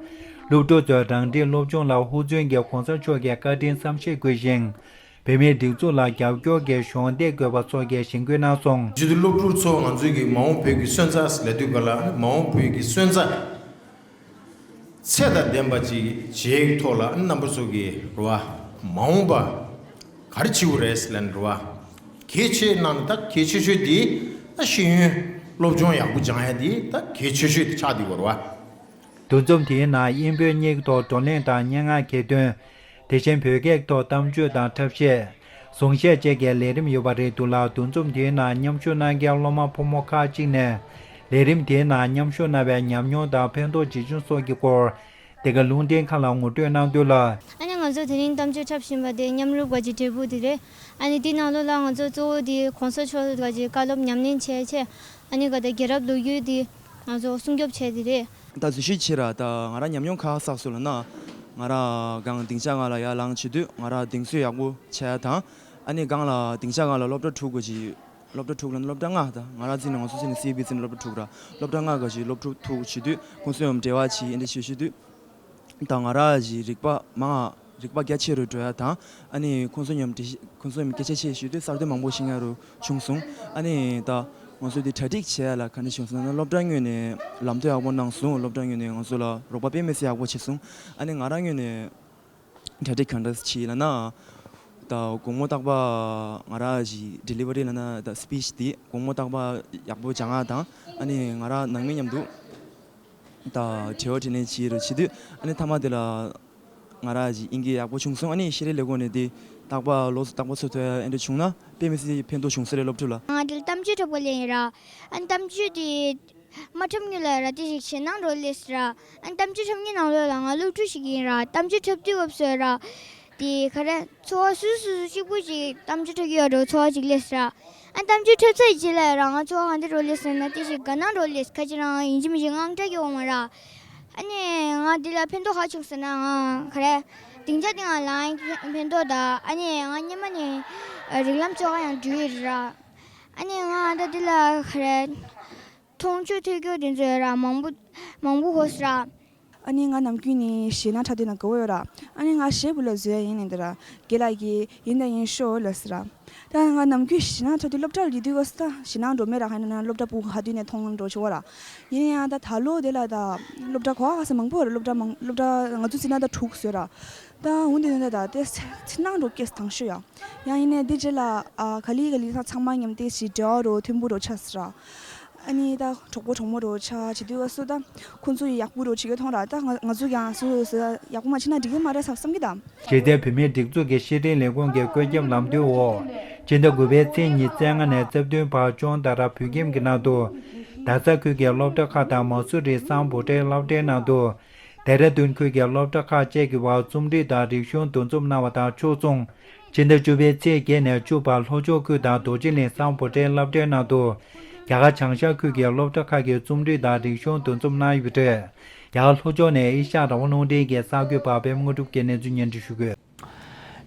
སློབ་ཕྲུག་ཚོས་རང་འཁྲིའི་སློབ་སྦྱོང་ལ་ཧུར་བརྩོན་གྱིས་གོང་ས་མཆོག་གི་བཀའ་དྲིན་བསམ་ཤེས་དགོས་ཤིང་། བོད་མིའི་སྒྲིག་འཛུགས་ལ་རྒྱབ་སྐྱོར་གྱིས་གཞོགས་འདེགས་དགོས་པ་སོགས་ཀྱི་གཞེན་སྐུལ་གནང་སོང་། བརྗོད་དུས་སློབ་ཕྲུག་ཚོ་ང་ཚོའི་གི་མ་འོངས་བོད་ཀྱི་སོན་རྩ་ལབ་དུས་ག་ལ། མ་འོངས་བོད་ཀྱི་སོན་རྩ་ཚད་དང་ལྡན་པ་ཅིག་བྱེད་ཡག་གི་ཐོག་ལ་རྣམ་པ་ཚོ་གི་རེད་བ། མ་འོངས་པ་ག་རེ་བྱེད་དགོས་རེད་ལབ་ན་རེད་བ། གལ་ཆེ་ནང་ནས་ད་གལ་ཆེ་ཤོས་དེ་ད་ཤེས་ཡོན་སློབ་སྦྱོང་ཡག་པོ་སྦྱང་ཡ་དེ་ད་གལ་ཆེ་ཤོས་དེ་ཆགས་བསྡད་ཡོད་རེད་བ། འདུ་འཛོམས་དེའི་ནང་དབྱིན་བོད་གཉིས་ཀྱི་ཐོག་བགྲོ་གླེང་དང་སྙན་ངག་གྱེར་འདོན། དེ་བཞིན་བོད་སྐད་ཐོག་གཏམ་བརྗོད་དང་འཁྲབ་གཞས། གཟུངས་བཞས་བཅས་ཀྱི་ལས་རིམ་ཡོད་པ་རེད་འདུག་ལ། འདུ་འཛོམས་དེའི་ནང་མཉམ་ཞུགས་གནང་མཁན་སློབ་མ་ཕོ་མོ་ཁག་ཅིག་ནས་ལས་རིམ་དེའི་ནང་མཉམ་ཞུགས་གནང་བའི་ཉམས་མྱོང་དང་ཕན་ཐོགས་ཇི་བྱུང་སོགས་ཀྱི་སྐོར། འདི་ག་རླུང་འཕྲིན་ཁང་ལ་ངོ་སྤྲོད་གནང་དོན་ལ། ཨ་ནི་ང་ཚོ་དེ་རིང་གཏམ་བརྗོད་འཁྲབ་བཞིན་པ་དེ་མཉམ་རུབ་ག་ཅིག་འབྲས་བུ་དེ་རེད། ཨ་ནི་དེའི་ནང་ལོགས་ལ་ང་ཚོ་གཙོ་བོ་དེ་གོང་ས་མཆོག་ག་ཅིག་བཀའ་སློབ་ཉམས་ལེན་བྱས་བྱས། ཨ་ནི་ག་ད་རྒྱལ་རབས་ལོ་རྒྱུས་དེ་ང་ཚོ་སྲུང་སྐྱོབ་བྱས་དེ་རེད། ད་འཛུལ་ཞུགས་བྱས་ར། ད་ང་རང་ཉམས་མྱོང་ཁ་ཁ་བསགས་སོང་ལབ་ན། ང་རང་སྒང་སྡིངས་ཆ་སྒང་ལ་ཡར་ལངས་བྱེད་དུས་ང་རང་གདེང་ཚོད་ཡག་པོ་བྱས་དང་། ཨ་ནི་སྒང་ལ་སྡིངས་ཆ་སྒང་ལ་སློབ་གྲྭ་དྲུག་ག་ཅིག་སློབ་གྲྭ་དྲུག་ལ་ནི་སློབ་གྲྭ་ལྔ་དང་། ང་རང་འཛིན་ནས་ང་ཚོ་འཛིན་ནས་སི་བི་འཛིན་ནས་སློབ་གྲྭ་དྲུག་ར། སློབ་གྲྭ་ལྔ་ག་ཅིག་སློབ་ཕྲུག་ཐུག་བྱེད་དུས་ཁོང་ཚོ་མཉམ་འབྲེལ་བ་བྱེད་ཨེ་འདྲ་བྱེད་བྱེད་དུས། ད་ང་རང་གི་རིག་པ་མང་རིག་པ་རྒྱ་ཆེ་རུ་འགྲོ་ཡ་དང་། ཨ་ནི་ཁོང་ཚོ་མཉམ་འབྲེལ་ཁོང་ཚོ་མཉམ་སྐད་ཆ་བཤད་བྱེད་དུས་གསར་གཏོད་མང་པོ་ཤེས་ཡ་རུ་བྱུང་སོང་། ཨ་ནི་ད་ང་ཚོ་འདི་གྲ་སྒྲིག་བྱེད་ཡ་ལ་ག་འདྲ་བྱུང་སོང་ན། སློབ་གྲྭ་ངོས་ནས་ལམ་སྟོན་ཡག་པོ་གནང་སོང་། སློབ་གྲྭ་ངོས་ནས་ང་ཚོ་ལ་རོགས་པ་དཔེ་མི་སྲིད་ཡག་པོ་བྱས་སོང་། ཨ་ནི་ང་རང་ངོས་ནས་གྲ་སྒྲིག་ག་འདྲ་བྱས་ལབ་ན། ད་དགོང་མོ་རྟག་པར་ང་རང་གི་ཌེ་ལི་ཝ་རི་ལབ་ན་ད་སི་པི་ཆི་འདི་དགོང་མོ་རྟག་པར་ཡག་པོ་སྦྱང་ཡ་དང་། ཨ་ནི་ང་རང་ནང་མི་མཉམ་དུ་ད་དྲི་བ་དྲིས་ལན་བྱེད་རུ་བྱེད་དུས། ཨ་ནི་མཐའ་མ་དེ་ལ་ང་རང་གི་དབྱིན་སྐད་ཡག་པོ་བྱུང་སོང་། ཨ་ནི་ཤེས་རིག་ལས་ཁུངས་ནས་འདི་རྟག་པར་ལོ་རྟག་པར་ཚུར་ཐོན་ཡ་ཨེ་འདྲ་བྱུང་ན་དཔེ་མི་སྲིད་ཕན་ཐོགས་བྱུང་ས་རེད་སློབ་ཕྲུག་ལ། ང་འདིར་གཏམ་བརྗོད་འཁྲབ་ག་སླེབས་ཡིན་ར། ཨ་ནི་གཏམ་བརྗོད་དེ་མ་འཁྲབ་སྔོན་ལ་ར་དེ་ཞིག་ཞེད་སྣང་འགྲོ་སླེབས་སོང་ར། ཨ་ནི་གཏམ་བརྗོད་འཁྲབ་མཁན་ནང་ལོགས་ལ་ང་སློབ་ཕྲུག་ཞིག་ཡིན་ར། གཏམ་བརྗོད་འཁྲབ་དུས་སྐབས་སུ་ར། དེ་ག་རེ་ཚོར་བ་སོ་སོ་སོ་སོ་གཅིག་པུ་ཞིག་གཏམ་བརྗོད་འཁྲབ་ཀྱི་ཡོད་འགྲོ་ཚོར་བ་ཅིག་སླེབས་སོང་ར། ཨ་ནི་གཏམ་བརྗོད་འཁྲབ་ཚར་རྗེས་ལ་ར་ང་ཚོར་བ་ག་འདྲ་འགྲོ་སླེབས་སོང་ན་དེ་ཞིག་དགའ་སྣང་འགྲོ་སླེབས། ཁ་ཅིག་རང་ཡིན་གཅིག་མིན་གཅིག་དངངས་སྐྲག་གི་འོང་མ་ར། ཨ་ནི་ང་འདི་ལ་ཕན་ཐོགས་ག་བྱུང་ཟེར་ན། ང་ག་རེ་སྡིངས་ཆ་སྟེང་ལ་ལངས་ཕན་ཐོགས་དང་། ཨ་ནི་ང་སྔོན་མ་ནས་རིགས་ལམ་བཅོ་ཁ་ཡང་འགྲོ་ཡི་ར། ཨ་ནི་ང་ད་འདི་ལ་ག་རེ་མཐོང་ཆོས་ཐོས་རྒྱུ་དེ་ཚོ་ར་མང་པོ་མང་པོ་གོ་སོང་ར། ཨ་ནི་ང་ནམ་རྒྱུན་ནས་ཞེད་སྣང་འཁྲབ་དུས་ན་དགའ་བོ་ཡོད་ར། ཨ་ནི་ང་གཞས་པོ་ལ་བཟོ་ཡ་ཡིན་ནི་འདི་ར། རྒན་ལགས་ཀྱིས་ཡིན་དང་ཡིན་ཤོག་ལབ་སོང་ར། ད་ང་ནམ་རྒྱུན་ཞེད་སྣང་འཁྲབ་དུས་སློབ་གྲྭ་ལ་སླེབས་དུས་སྐབས་སུ་ད་ཞེད་སྣང་འགྲོ་མེད་ར། ཧ་ན་ན་སློབ་གྲྭ་སྤུ་གུ་ག་དུས་ནས་མཐོང་འགྲོ་ཆོག་ར། ཡིན་ཡང་ད་ད་ལོ་དེ་ལ་ད་སློབ་གྲྭ་གོ་ག་ས་མང་པོ་ར། སློབ་གྲྭ་མང་སློབ་གྲྭ་ང་ཚོ་འཛིན་ན་ད་དྲུག་བཟོས་ར། ད་འོན་ཏེ་ད་ད་དེ་འཚེར་སྣང་འགྲོ་སྐད་དང་ཤོས་ཡ། ཡང་ཡིན་ནའི་དེ་རྗེས་ལ་ཨ་ག་ལེ་ག་ལེ་ད་ཚང་མ་མཉམ་དེ་ཞིག་འབྲེལ་བ་རོ་མཐུན་པོ་རོ་ཆགས་སོང་ར། ཨ་ནི་ད་གྲོགས་པོ་གྲོགས་མོ་རོ་ཆགས་བྱེད་དུས་སྐབས་སུ་ད་ཁོང་ཚོ་ཡག་པོ་རོ་བྱེད་ཀྱི་མཐོང་ར། ད་ང་ང་ཚོ་ཀྱང་སོ་སོ་ཡག་པོ་མ་བྱས་ན་འགྲིག་གི་མ་རེད་བསམ་བསམ་གྱི་ད། གཞིས་རྩེ་བོད་མིའི་སྒྲིག་འཛུགས་ཀྱི་ཤེས་རིག་ལས་ཁུངས་ཀྱི་བཀོད་ཁྱབ་ལམ་སྟོན་འོག་སྤྱི་ཟླ་དགུ་པའི་ཚེས་ཉི་ཤུ་རྩ་ལྔ་ནས་རྩ་བདུན་བར་ལྕོག་མདའ་ར་བོད་ཁྱིམ་གྱི་ནང་དུ་རྡ་ས་ཁུལ་གྱི་སློབ་གྲྭ་ཁག་དང་མ་སུ་རི་སམ་བྷོ་ཊའི་སློབ་གྲྭའི་ནང་དུ། ལྡེ་ར་ལྡུན་ཁུལ་གྱི་སློབ་གྲྭ་ཁག་བཅས་ཀྱི་བར་རྩོམ་རིག་དང་རིག་གཞུང་འདུ་འཛོམས་གནང་བ་དང་ཕྱོགས་མཚུངས། ཕྱི་ཟླ་བཅུ་པའི་ཚེས་བརྒྱད་ནས་བཅུ་བར་ལྷོ་ཕྱོགས་ཁུལ་དང་རྡོ་རྗེ་གླིང་སམ་བྷོ་ཊའི་སློབ་གྲྭའི་ནང་དུ། རྒྱ་གར་བྱང་ཤར་ཁུལ་གྱི་སློབ་གྲྭ་ཁག་གི་རྩོམ་རིག་དང་རིག་གཞུང་འདུ་འཛོམས་གནང་ཡོད་པ་རེད། རྒྱ་གར་ལྷོ་ཕྱོགས་ནས་ཨེ་ཤ་ཡ་རང་དབང་རླུང་འཕྲིན་གྱི་གསར་འགོད་པ་པད་མ་དངོས་གྲུབ་ཀྱིས་གནས་ཚུལ་སྙན་སྒྲོན་ཞུ་གི་ཡོད།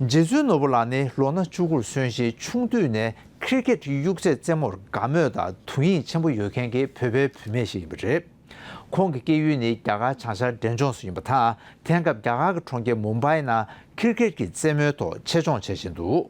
རྗེ་བཙུན་ནོར་བུ་ལགས་ནི་ལོ་ན་བཅུ་དགུར་སོན་རྗེས་ཆུང་དུས་ནས་ཁིར་ཀེད་གཡུག་རྩེད་རྩེད་མོར་དགའ་མོས་དང་དུས་ཡིན་ཆེན་པོ་ཡོད་མཁན་གྱི་བོད་པའི་བུད་མེད་ཞིག་ཡིན་པ་རེད། ཁོང་གི་སྐྱེས་ཡུལ་ནི་རྒྱ་གར་བྱང་ཤར་འབྲས་ལྗོངས་སུ་ཡིན་པ་དང་། དེང་སྐབས་རྒྱ་གར་གྱི་གྲོང་ཁྱེར་མུམ་བྷའི་ནང་ཁིར་ཀེད་ཀྱི་རྩེད་མོའི་ཐོག་ཆེད་སྦྱོང་བྱེད་བཞིན་འདུག་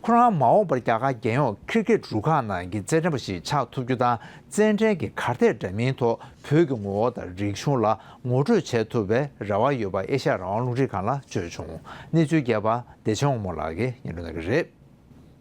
ཁོ་རང་མ་འོངས་པར་རྒྱ་གར་རྒྱལ་ཡོངས་ཁིར་ཀེད་རུ་ཁག་ནང་གི་རྩེད་འགྲན་པ་ཞིག་ཆགས་ཐུབ་རྒྱུ་དང་། རྩེད་འགྲན་གྱི་གར་སྟེགས་འདྲ་མིན་ཐོག་བོད་ཀྱི་ངོ་བོ་དང་རིག་གཞུང་ལ་ངོ་སྤྲོད་བྱེད་ཐུབ་པའི་རེ་བ་ཡོད་པ་ཨེ་ཤ་ཡ་རང་དབང་རླུང་འཕྲིན་ཁང་ལ་བརྗོད་བྱུང་། གནས་ཚུལ་རྒྱས་པ་བདེ་ཆེན་དབང་མོ་ལགས་ཀྱིས་སྙན་སྒྲོན་གནང་གི་རེད།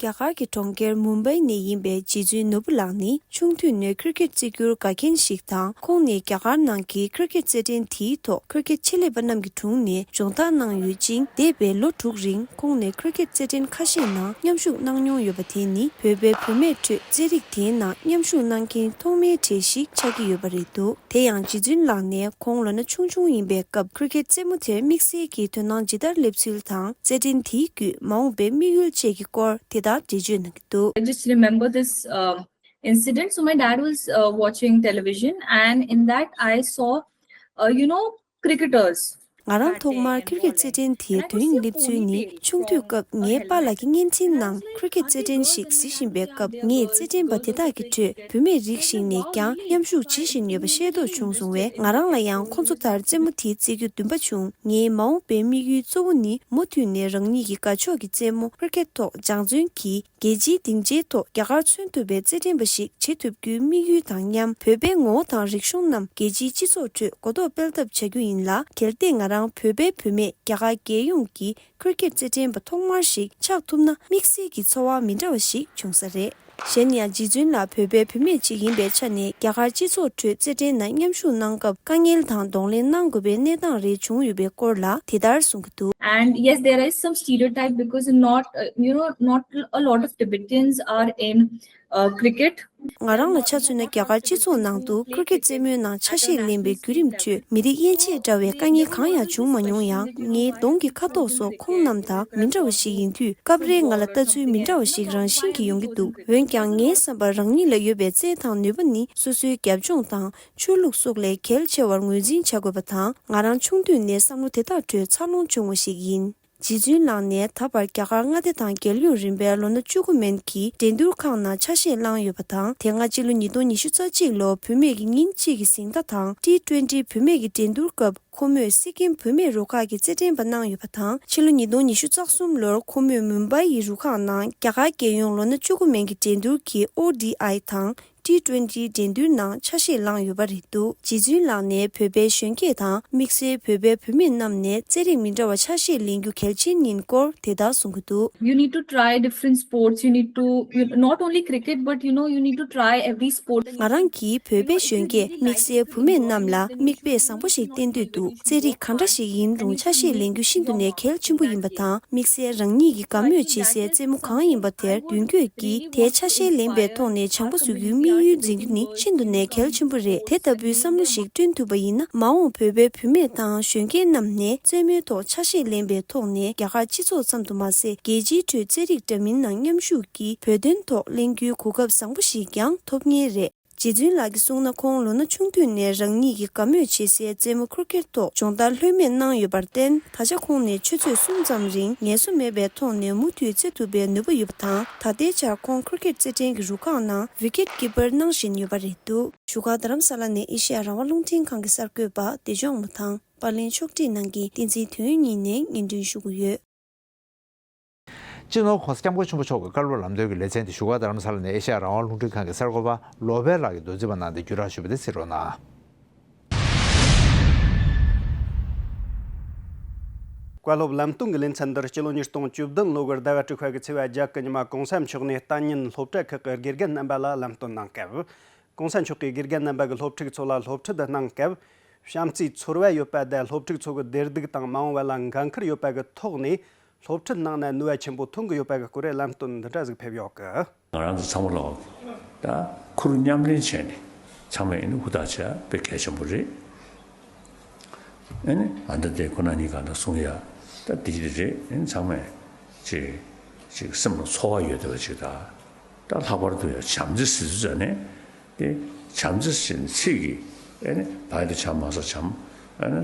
རྒྱ་གར་གྱི་གྲོང་ཁྱེར་མུམ་བྷའི་ནས་ཡིན་པའི་རྗེ་བཙུན་ནོར་བུ་ལགས་ནི་ཆུང་དུས་ནས་ཁིར་ཀེད་རྩེད་རྒྱུར་དགའ་མཁན་ཞིག་དང་། ཁོང་ནི་རྒྱ་གར་ནང་གི་ཁིར་ཀེད་རྩེད་འགྲན་དེའི་ཐོག་ཁིར་ཀེད་ཆེད་ལས་པ་རྣམས་ཀྱི་དྲུང་ནས་སྦྱོང་བརྡར་གནང་ཡོད་ཅིང་། འདས་པའི་ལོ་དྲུག་རིང་ཁོང་ནས་ཁིར་ཀེད་རྩེད་འགྲན་ཁ་ཤས་ནང་མཉམ་ཞུགས་གནང་མྱོང་ཡོད་པ། དེ་ནི་བོད་པའི་བུད་མེད་ཁྲོད་རྩེད་རིགས་དེའི་ནང་མཉམ་ཞུགས་གནང་མཁན་ཐོག་མའི་གྲས་ཤིག་ཆགས་ཀྱི་ཡོད་པ་རེད་འདུག་དེ་ཡང་རྗེ་བཙུན་ལགས་ནས་ཁོང་ལོ་ན་ཆུང་ཆུང་ཡིན་པའི་སྐབས་ཁིར་ཀེད་རྩེད་མོ་དེར་དམིགས་བསལ་གྱི་དོ་སྣང་ཇི་ལྟར་སླེབས་ཚུལ་དང་། རྩེད་འགྲན་དེའི་བརྒྱུད་མ་འོངས་པའི་དམིགས་ཡུལ་བཅས་ཀྱི་སྐོར་དེ་ལྟར་འགྲེལ་བརྗོད་གནང་གི་འདུག I just remember this uh, incident. So my dad was uh, watching television, and in that I saw, uh, you know, cricketers. ང་རང་ཐོག་མར་ཁིར་ཀེད་རྩེད་འགྲན་དེའི་དོན་སླེབས་ཚུལ་ནི། ཆུང་དུས་སྐབས་ངའི་པཱ་ལགས་ཀྱི་བརྙན་འཕྲིན་ནང་ཁིར་ཀེད་རྩེད་འགྲན་ཞིག་གཟིགས་བཞིན་པའི་སྐབས། ངས་རྩེད་འགྲན་པ་དེ་དག་གི་ཁྲོད་བུད་མེད་རིགས་ཤིག་ནས་ཀྱང་མཉམ་ཞུགས་བྱེད་བཞིན་ཡོད་པ་ཤེས་རྟོགས་བྱུང་སོང་བས། ང་རང་ལ་ཡང་ཁོ་ཚོ་ལྟར་རྩེད་མོ་དེ་རྩེ་རྒྱུ་འདུན་པ་བྱུང་། ངའི་མ་འོངས་པའི་དམིགས་ཡུལ་གཙོ་བོ་ནི། མུ་མཐུད་ནས་རང་ཉིད་ཀྱི་དགའ་ཕྱོགས་ཀྱི་རྩེད་མོ་ཁིར་ཀེད་ཐོག་སྦྱང་བརྩོན་གྱིས། རྒྱལ་སྤྱིའི་སྡིངས་ཆའི་ཐོག་རྒྱ་གར་མཚོན་ཐུབ་པའི་རྩེད་འགྲན་པ་ཞིག་བྱེད་ཐུབ་རྒྱུའི་དམིགས་ཡུལ་དང་མཉམ། བོད་པའི་ངོ་བོ་དང་རིག་གཞུང་རྣམས་རྒྱལ་སྤྱིའི་སྤྱི་ཚོགས་ཁྲོད་གོ་རྟོགས་སྤེལ་ཐབས་བྱ་རྒྱུ་ཡིན་ལ། གལ་ཏེ་ང་རང་བོད་པའི་བུད་མེད་རྒྱ་གར་རྒྱལ་ཡོངས་ཀྱི་ཁིར་ཀེད་རྩེད་འགྲན་པ་ཐོག་མར་ཞིག་ཆགས་ཐུབ་ན། དམིགས་བསལ་གྱི་ཚོར་བ་མི་འདྲ་བ་ཞིག་བྱུང་ས་རེད། གཞན་ཡང་། རྗེ་བཙུན་ལགས་བོད་པའི་བུད་མེད་ཅིག་ཡིན་པའི་ཆ་ནས། རྒྱ་གར་སྤྱི་ཚོགས་ཁྲོད་རྩེད་འགྲན་ནང་མཉམ་ཞུགས་གནང་སྐབས། དཀའ་ངལ་དང་གདོང་ལེན་གནང་དགོས་པའི་གནས་སྟངས་རེ་བྱུང་ཡོད་པའི་སྐོར་ལ་དེ་ལྟར་གསུང་གི་འདུག And yes, there is some stereotype because not, uh, you know, not a lot of Tibetans are in uh, cricket. ང་རང་ལ་ཆ་མཚོན་ན། རྒྱ་གར་སྤྱི་ཚོགས་ནང་དུ་ཁིར་ཀེད་རྩེད་མོའི་ནང་ཆ་ཤས་ལེན་པའི་བརྒྱུད་རིམ་ཁྲོད་མི་རིགས་དབྱེ་འབྱེད་འདྲ་བའི་དཀའ་ངལ་གང་ཡང་བྱུང་མ་མྱོང་ཡང་། ངའི་གདོང་གི་ཁ་དོག་སོགས་ཁོང་རྣམས་དང་མི་འདྲ་བ་ཞིག་ཡིན་དུས། སྐབས་རེ་ང་ལ་ལྟ་ཚུལ་མི་འདྲ་བ་ཞིག་རང་བཞིན་གྱིས་ཡོང་གི་འདུག་འོན་ཀྱང་། ངའི་བསམ་པར་རང་ཉིད་ལ་ཡོད་པའི་རྩལ་དང་ནུས་པ་ནི། སོ་སོའི་རྒྱབ་ལྗོངས་དང་ཆོས་ལུགས་སོགས་ལས་གལ་ཆེ་བར་ངོས་འཛིན་བྱ་དགོས་པ་དང་། ང་རང་ཆུང་དུས་ནས་བསམ་བློ་དེ་དག་ཁྲོད་འཚར་ལོངས་བྱུང་བ་ཞིག་ཡིན། རྗེ་བཙུན་ལགས་ནས་ད་བར་རྒྱ་གར་མངའ་སྡེ་དང་རྒྱལ་ཡོངས་རིམ་པའི་ལོ་ན་བཅུ་དགུ་མན་གྱི་འགྲན་བསྡུར་ཁག་ནང་ཆ་ཤས་བླངས་ཡོད་པ་དང་། དེ་སྔ་ཕྱི་ལོ་ཉིས་སྟོང་ཉི་ཤུ་རྩ་གཅིག་ལོར་བུད་མེད་ཀྱི་ཉིན་གཅིག་གི་གཟེངས་རྟགས་དང་ཊི་ཊུ་ཝེན་ཊི་བུད་མེད་ཀྱི་འགྲན་བསྡུར་སྐབས། ཁོ་མོས་སི་ཀིམ་བུད་མེད་རུ་ཁག་གི་རྩེད་འགྲན་པ་གནང་ཡོད་པ་དང་། ཕྱི་ལོ་ཉིས་སྟོང་ཉི་ཤུ་རྩ་གསུམ་ལོར་ཁོ་མོས་མུམ་བྷའི་ཡི་རུ་ཁག་ནང་རྒྱ་གར་རྒྱལ་ཡོངས་ལོ་ན་བཅུ་དགུ་མན་གྱི་འགྲན་བསྡུར་གྱི་ཨོ་ཌི་ཨའི་དང་ཊི་ཊུ་ཝེན་ཊི་འགྲན་བསྡུར་ནང་ཆ་ཤས་བླངས་ཡོད་པ་རེད་འདུག་རྗེ་བཙུན་ལགས་ནས་བོད་པའི་གཞོན་སྐྱེས་དང་། དམིགས་བསལ་བོད་པའི་བུད་མེད་རྣམས་ནས་རྩེད་རིགས་མི་འདྲ་བ་ཆ་ཤས་ལེན་རྒྱུ་གལ་ཆེན་ཡིན་སྐོར་དེ་ལྟར་གསུང་གི་འདུག You need to try different sports. You need to, you, not only cricket, but you know, you need to try every sport. ང་རང་གིས་བོད་པའི་གཞོན་སྐྱེས་དམིགས་བསལ་བུད་མེད་རྣམས་ལ་མིག་དཔེ་བཟང་པོ་ཞིག་བསྟན་འདོད་འདུག་རྩེད་རིགས་གང་འདྲ་ཞིག་ཡིན་རུང་ཆ་ཤས་ལེན་རྒྱུ་ཤིན་ཏུ་ནས་གལ་ཆེན་པོ་ཡིན་པ་དང་། དམིགས་བསལ་རང་ཉིད་ཀྱིས་དགའ་མོས་བྱེད་སའི་རྩེད་མོ་གང་ཡིན་པ་དེར་མདུན་སྐྱོད་ཀྱིས་དེའི་ཆ་ཤས་ལེན་པའི་ཐོག་ནས་བྱམས་པོ་བཟོ་རྒྱུའི་དམིགས་ཡུལ་འཛིན་རྒྱུ་ནི་ཤིན་ཏུ་ནས་གལ་ཆེན་པོ་རེད། དེ་ལྟ་བུའི་བསམ་བློ་ཞིག་བསྐྲུན་ཐུབ་པ་ཡིན་ན། མ་འོངས་བོད་པའི་བུད་མེད་དང་གཞོན་སྐྱེས་རྣམས་ནས་རྩེད་མོའི་ཐོག་ཆ་ཤས་ལེན་པའི་ཐོག་ནས་རྒྱ་གར་སྤྱི་ཚོགས་ཙམ་དུ་མ་ཟད། རྒྱལ་སྤྱིའི་ཁྲོད་རྩེད་རིགས་འདྲ་མིན་ནང་མཉམ་ཞུགས་ཀྱིས་བོད་དོན་ཐོག་གླེང་རྒྱུའི་གོ་སྐབས་བཟང་པོ་ཞིག་ཀྱང་ཐོབ་ངེས་རེད། རྗེ་བཙུན་ལགས་ཀྱིས་གསུངས་ན། ཁོང་ལོ་ན་ཆུང་དུས་ནས་རང་ཉིད་ཀྱིས་དགའ་མོས་བྱེད་སའི་རྩེད་མོ་ཁིར་ཀེད་ཐོག་སྦྱོང་བརྡར་ལྷོད་མེད་གནང་ཡོད་པར་བརྟེན། ད་ཆ་ཁོང་ནས་ཆུ་ཚོད་གསུམ་ཙམ་རིང་ངལ་གསོ་མེད་པའི་ཐོག་ནས་མུ་མཐུད་རྩེད་ཐུབ་པའི་ནུས་པ་ཡོད་པ་དང་། ད་ལྟའི་ཆར་ཁོང་ཁིར་ཀེད་རྩེད་འགྲན་གྱི་རུ་ཁག་ནང་ཝི་ཀེད་ཀི་པར་གནང་བཞིན་ཡོད་པ་རེད་འདུག་བཞུགས་སྒར་རྡ་རམ་ས་ལ་ནས་ཨེ་ཤེ་ཡ་རང་དབང་རླུང་འཕྲིན་ཁང་གི་གསར་འགོད་པ་བདེ་སྐྱོང་མུ་ཐང་། པར་ལེན་ཕྱོགས་སྒྲིག་གནང་མཁན་བསྟན་འཛིན་དོན་གཉིས་ནས་སྙན་སྒྲོན་ཞུ་གི་ཡོད། སྤྱི་ནོར་༸གོང་ས་༸སྐྱབས་མགོན་ཆེན་པོ་མཆོག་གི་བཀའ་སློབ་ལམ་སྟོན་གྱི་ལེ་ཚན་དེ་བཞུགས་སྒར་རྡ་རམ་ས་ལ་ནས་ཨེ་ཤ་ཡ་རང་དབང་རླུང་འཕྲིན་ཁང་གི་གསར་འགོད་པ་བློ་བྷེ་ལགས་ཀྱིས་མདོར་བསྡུས་པ་གནང་སྟེ་བརྒྱུད་བསྒྲགས་ཞུས་པ་དེ་གསན་རོགས་གནང་། བཀའ་སློབ་ལམ་སྟོན་གྱི་ལེ་ཚན་འདིར་སྤྱི་ལོ་ཉིས་སྟོང་བཅུ་བདུན་ལོ་གི་ཟླ་བ་དྲུག་པ་གི་ཚེས་པ་བརྒྱད་གི་ཉི་མ་༸གོང་ས་མཆོག་ནས་ལྟ་ཉན་སློབ་གྲྭ་ཁག་གི་དགེ་རྒན་རྣམ་པ་ལ་ལམ་སྟོན་གནང་སྐབས། ༸གོང་ས་མཆོག་གིས་དགེ་རྒན་རྣམ་པ་གི་སློབ་ཕྲུག་ཚོ་ལ་སློབ་ཁྲིད་གནང་སྐབས། བྱམས་བརྩེའི་ཚོར་བ་ཡོད་པ་དང་སློབ་ཕྲུག་ཚོ་གི་བདེ་སྡུག་དང་མ་འོངས་པ་ལ་འགན་ཁུར་ཡོད་པ་གི་ཐོག་ནས་སློབ་ཁྲིད་གནང་ན་ནུས་པ་ཆེན་པོ་ཐོན་གི་ཡོད་པ་གི་སྐོར་ལམ་སྟོན་འདི་འདྲ་ཟིག་ཕེབས་ཡོད་གི། ང་རང་ཚོ་ཚང་མ་ལ་ད་ཁུར་མཉམ་ལེན་བྱས་ནས་ཚང་མས་ཨ་ནི་ཧུར་ཐག་བྱས་དཔེ་གལ་ཆེན་པོ་རེད། ཨ་ནི་ཨ་འདི་དེ་ཁོ་ན་གཉིས་གང་ལྟར་གསུང་ཡ་ད་འདི་འདི་རེད། ཨ་ནི་ཚང་མས་ཅིག་ཅིག་སེམས་ལ་ཚོར་བ་ཡོད་བསྡད་པ་ཅིག་ད། ད་ལྷག་པར་དུ་ཡང་བྱམས་བརྩེ་ཟེར་ཚུལ་ཙམ་ནས་དེ་བྱམས་བརྩེ་ཟེར་ནས་ཚིག་གིས་ཨ་ནི་བ་ཡ་དེ་བྱམས་མ་ས་བྱམས། ཨ་ནི་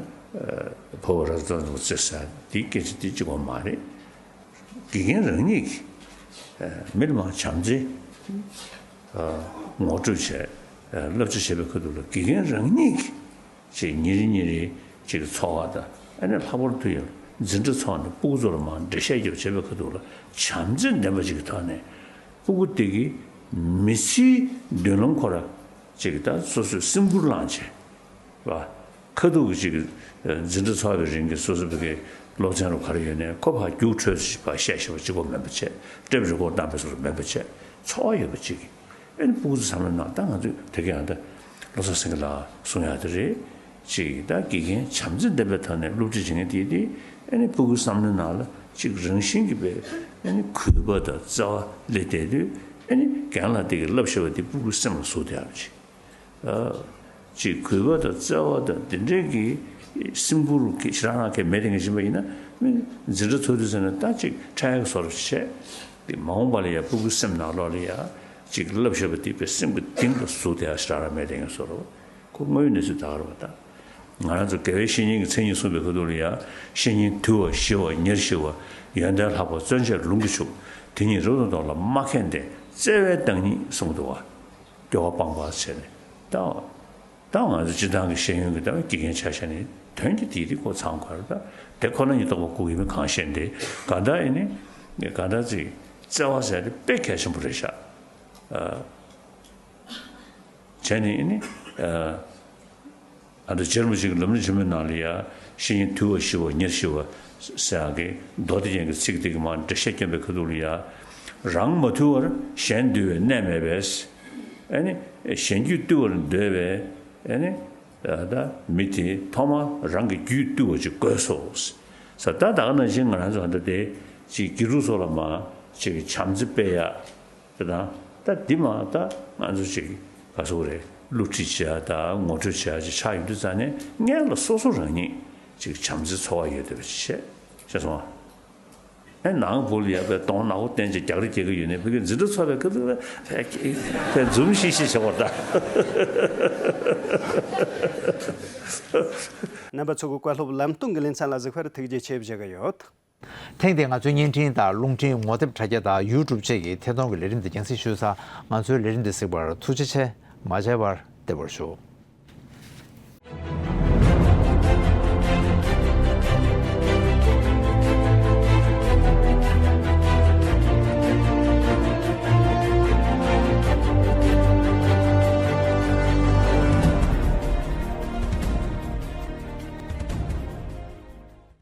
བོ་བ་ར་ཙ་འདུག་བརྩེ་ས་དེའི་སྐད་ཆ་དེ་གཅིག་པོ་མ་རེད། དགེ་རྒན་རང་ཉིད་ཀྱིས་མི་ལ་མ་བྱམས་བརྩེ་ངོ་སྤྲོད་བྱས། བསླབ་བྱ་བྱེད་པའི་ཁ་ཐུག་ལ་དགེ་རྒན་རང་ཉིད་ཀྱིས་ཅིག་ཉིན་རེ་ཉིན་རེ་ཅིག་འཚོ་བ་དང་ཨ་ནི་ལྷག་པར་དུ་ཡང་ འཛིན་གྲྭ་ཚོགས་ནས་སྤུ་གུ་ཚོ་ལ་མར་འགྲེལ་བཤད་རྒྱབ་བྱས་པའི་ཁ་ཐུག་ལ་བྱམས་བརྩེ་ལྡན་པ་ཅིག་གི་ཐོག་ནས་སྤུ་གུ་དེ་གི་མི་ཚེའི་མདུན་ལམ་ཁོ་ར་ཅིག་ད་སོ་སོས་སེམས་ཁུར་བླངས་བྱས་པ། ཁ་ཐུག་གི་ཅིག་འཛིན་གྲྭ་ཚོགས་པའི་རིང་གི་སོ་སོ་བོད་སྐད་སློབ་ཚན་རུ་ག་རེ་ཡོད་ནའི་ཁོ་ཕར་རྒྱུགས་འཕྲོད་ཅིག་ཕར་བཤད་ཤེས་པ་གཅིག་པོ་མིན་པ་བྱས། ཊེབ་རི་ཀོཌ་བཏང་པའི་བཟོ་འདྲ་མིན་པ་བྱས། ཚོར་བ་ཡོད་པ་ཅིག་གིས། ཨ་ནི་སྤུ་གུ་ཚོ་བསམ་བློ་ནང་ད་ང་ཚོས་དེ་ག་ཡང་ད་བློ་བཟང་སེང་གེ་ལགས་གསུང་ཡག་དེ་རེད། ཅིག་ད་དགེ་རྒན་བྱམས་བརྩེ་ལྡན་པའི་ཐོག་ནས་སློབ་ཁྲིད་བྱེད་མཁན་དེ་དེ་ཨ་ནི་སྤུ་གུའི་བསམ་བློའི་ནང་ལ་ཅིག་རང་བཞིན་གྱིས་པའི་ཨ་ནི་གུས་པ་དང་བརྩེ་བ་སླེབས་བསྡད་དུས། ཨ་ནི་རྒན་ལགས་དེ་གིས་བསླབ་བཞག་པ་དེ་སྤུ་གུའི་སེམས་ལ་ཟུག་བསྡད་ཡག་ཅིག་ཅིག་གུས་པ་དང་བརྩེ་བ་དང་དེ་འདྲའི་གི་སེམས་ཁུར་གྱི་ཞེ་དྲག་རང་གིས་མེད་དེ་ངས་བཞིན་པ་ཡིན་ན། མི་འཛིན་གྲྭ་ཚོགས་དུས་ཟེར་ན་ད་ཅིག་ཕྲན་གྱི་བཟོ་འདྲ་བྱས་ཏེ། མ་འོངས་པ་ལ་ཡང་སྤུ་གུའི་སེམས་ནང་ལོགས་ལ་ཡང་ཅིག་བསླབ་བཞག་པ་དེ་པའི་སེམས་ཀྱི་གཏིང་ལ་ཟུག་བསྡད་ཡག་ཞེ་དྲག་རང་མེད་དེ་ངས་བཟོ་འདྲ། ཁོ་དངོས་ཡོད་གནས་ཚུལ་ད་ག་རེ་བ་ད། ང་རང་ཚོ་དགེ་བའི་བཤེས་གཉེན་གྱི་མཚན་ཉིད་གསུངས་པའི་ཁ་ཐུག་ལ་ཡང་། བཤེས་གཉེན་དུལ་བ་ཞི་བ་ཉེར་ཞི་བ། ཡོན་ཏན་ལྷག་པ་བརྩོན་བཅས་ལུང་གིས་ཕྱུག་དེ་ཉིད་རབ་ཏུ་བསྟོད་ལ་མ་མཁས་ལྡན། བརྩེ་བའི་བདག་ཉིད་གསུངས་འདུག་བ། སྐྱོ་བ་སྤངས་པ་བྱས་ནས་ད། ད་ང་ཚོ་སྤྱིར་བཏང་གི་ཤེས་ཡོན་གྱི་ལྟ་བའི་དགེ་རྒན་ཆ་བཞག་ནས་དོན་གྱི་དེའི་རིགས་ཁོ་ཚང་དགོས་རེད། ད་དེ་ཁོ་ན་ཉིད་རྟོགས་པ་སྐུ་ཡིན་མིན་གང་ཤེས་འདི་ག་འདྲ་ཡིན་ནི་ག་འདྲ་ཅིག་བརྩེ་བ་ཟེར་དེ་དཔེ་གལ་ཆེན་པོ་རེད་ཤག་བྱས་ནས་ཡིན་ནི་ཨ་འདྲ་རྗེ་རིན་པོ་ཆེ་གི་ལམ་རིམ་ཆེན་མོའི་ནང་ལ་ཡ་བཤེས་གཉེན་དུལ་བ་ཞི་བ་ཉེར་ཞི་བ་ཟེར་ཡག་གི་མདོ་སྡེ་རྒྱན་གྱི་ཚིག་དེ་གི་མར་འགྲེལ་བཤད་བསྐྱོན་པའི་ཁ་ཐུག་ལ་ཡ། རང་མ་དུལ་བར་གཞན་དུལ་བའི་གནས་མེད་པས། ཨ་ནི་གཞན་རྒྱུད་བཏུལ་བར་འདོད་པས། ཨ་ནི་ད་མི་དེ་ཐོག་མར་རང་གི་རྒྱུད་བཏུལ་བ་ཅིག་དགོས་སོ། ས་ད་ད་ག་ནང་བཞིན་ང་རང་ཚོ་ད་དེ་ཅིག་དགེ་ཕྲུག་ཚོ་ལ་མ་ཅིག་བྱམས་བརྩེ་སྤེལ་ཡག་དེ་དང་། ད་འདི་མ་ད་ང་ཚོ་ཅིག་ག་ཚོད་རེད། བསླུ་བྲིད་བྱེད་ཡག་དང་ངོ་སྤྲོད་བྱེད་ཡག་ཅིག་ཆགས་ཡོང་དུས་ཙང་ནས་སྔོན་ལ་སོ་སོ་རང་ཉིད་ཅིག་བྱམས་བརྩེ་ཚོར་བ་ཡོད་བསྡད་པ་ཅིག་བྱས། ཤེས་སོང་ཨ། ཨེ་ནང་བུ་ལ་ཡ་པའི་གདོང་ནག་པོ་བསྟན་ཅིག་རྒྱག་རེས་རྒྱག་གི་ཡོད་ནས་བོད་ཀྱི་འཛིན་གྲྭ་ཚོགས་པའི་སྐབས་དུ་ཕའི་ཕའི་འཛུམ་ཤིག་ཤིག་བྱེད་པར་གདའ། རྣམ་པ་ཚོ་གི་བཀའ་སློབ་ལམ་སྟོན་གྱི་ལེ་ཚན་ལ་གཟིགས་པར་ཐུགས་རྗེ་ཆེ་ཞུ་གི་ཡོད། ཐེངས་འདིའི་ང་ཚོའི་བརྙན་འཕྲིན་དང་རླུང་འཕྲིན་ངོ་དེབ་དྲ་རྒྱ་དང་ཡུ་ཊུབ་བཅས་ཀྱི་ཐད་གཏོང་གི་ལས་རིམ་འདི་རྒྱང་སྲིང་ཞུས་ཚར། ང་ཚོའི་ལས་རིམ་འདི་གཟིགས་པར་ཐུགས་རྗེ་ཆེ། མ་མཇལ་བར་བདེ་བར་བཞུགས།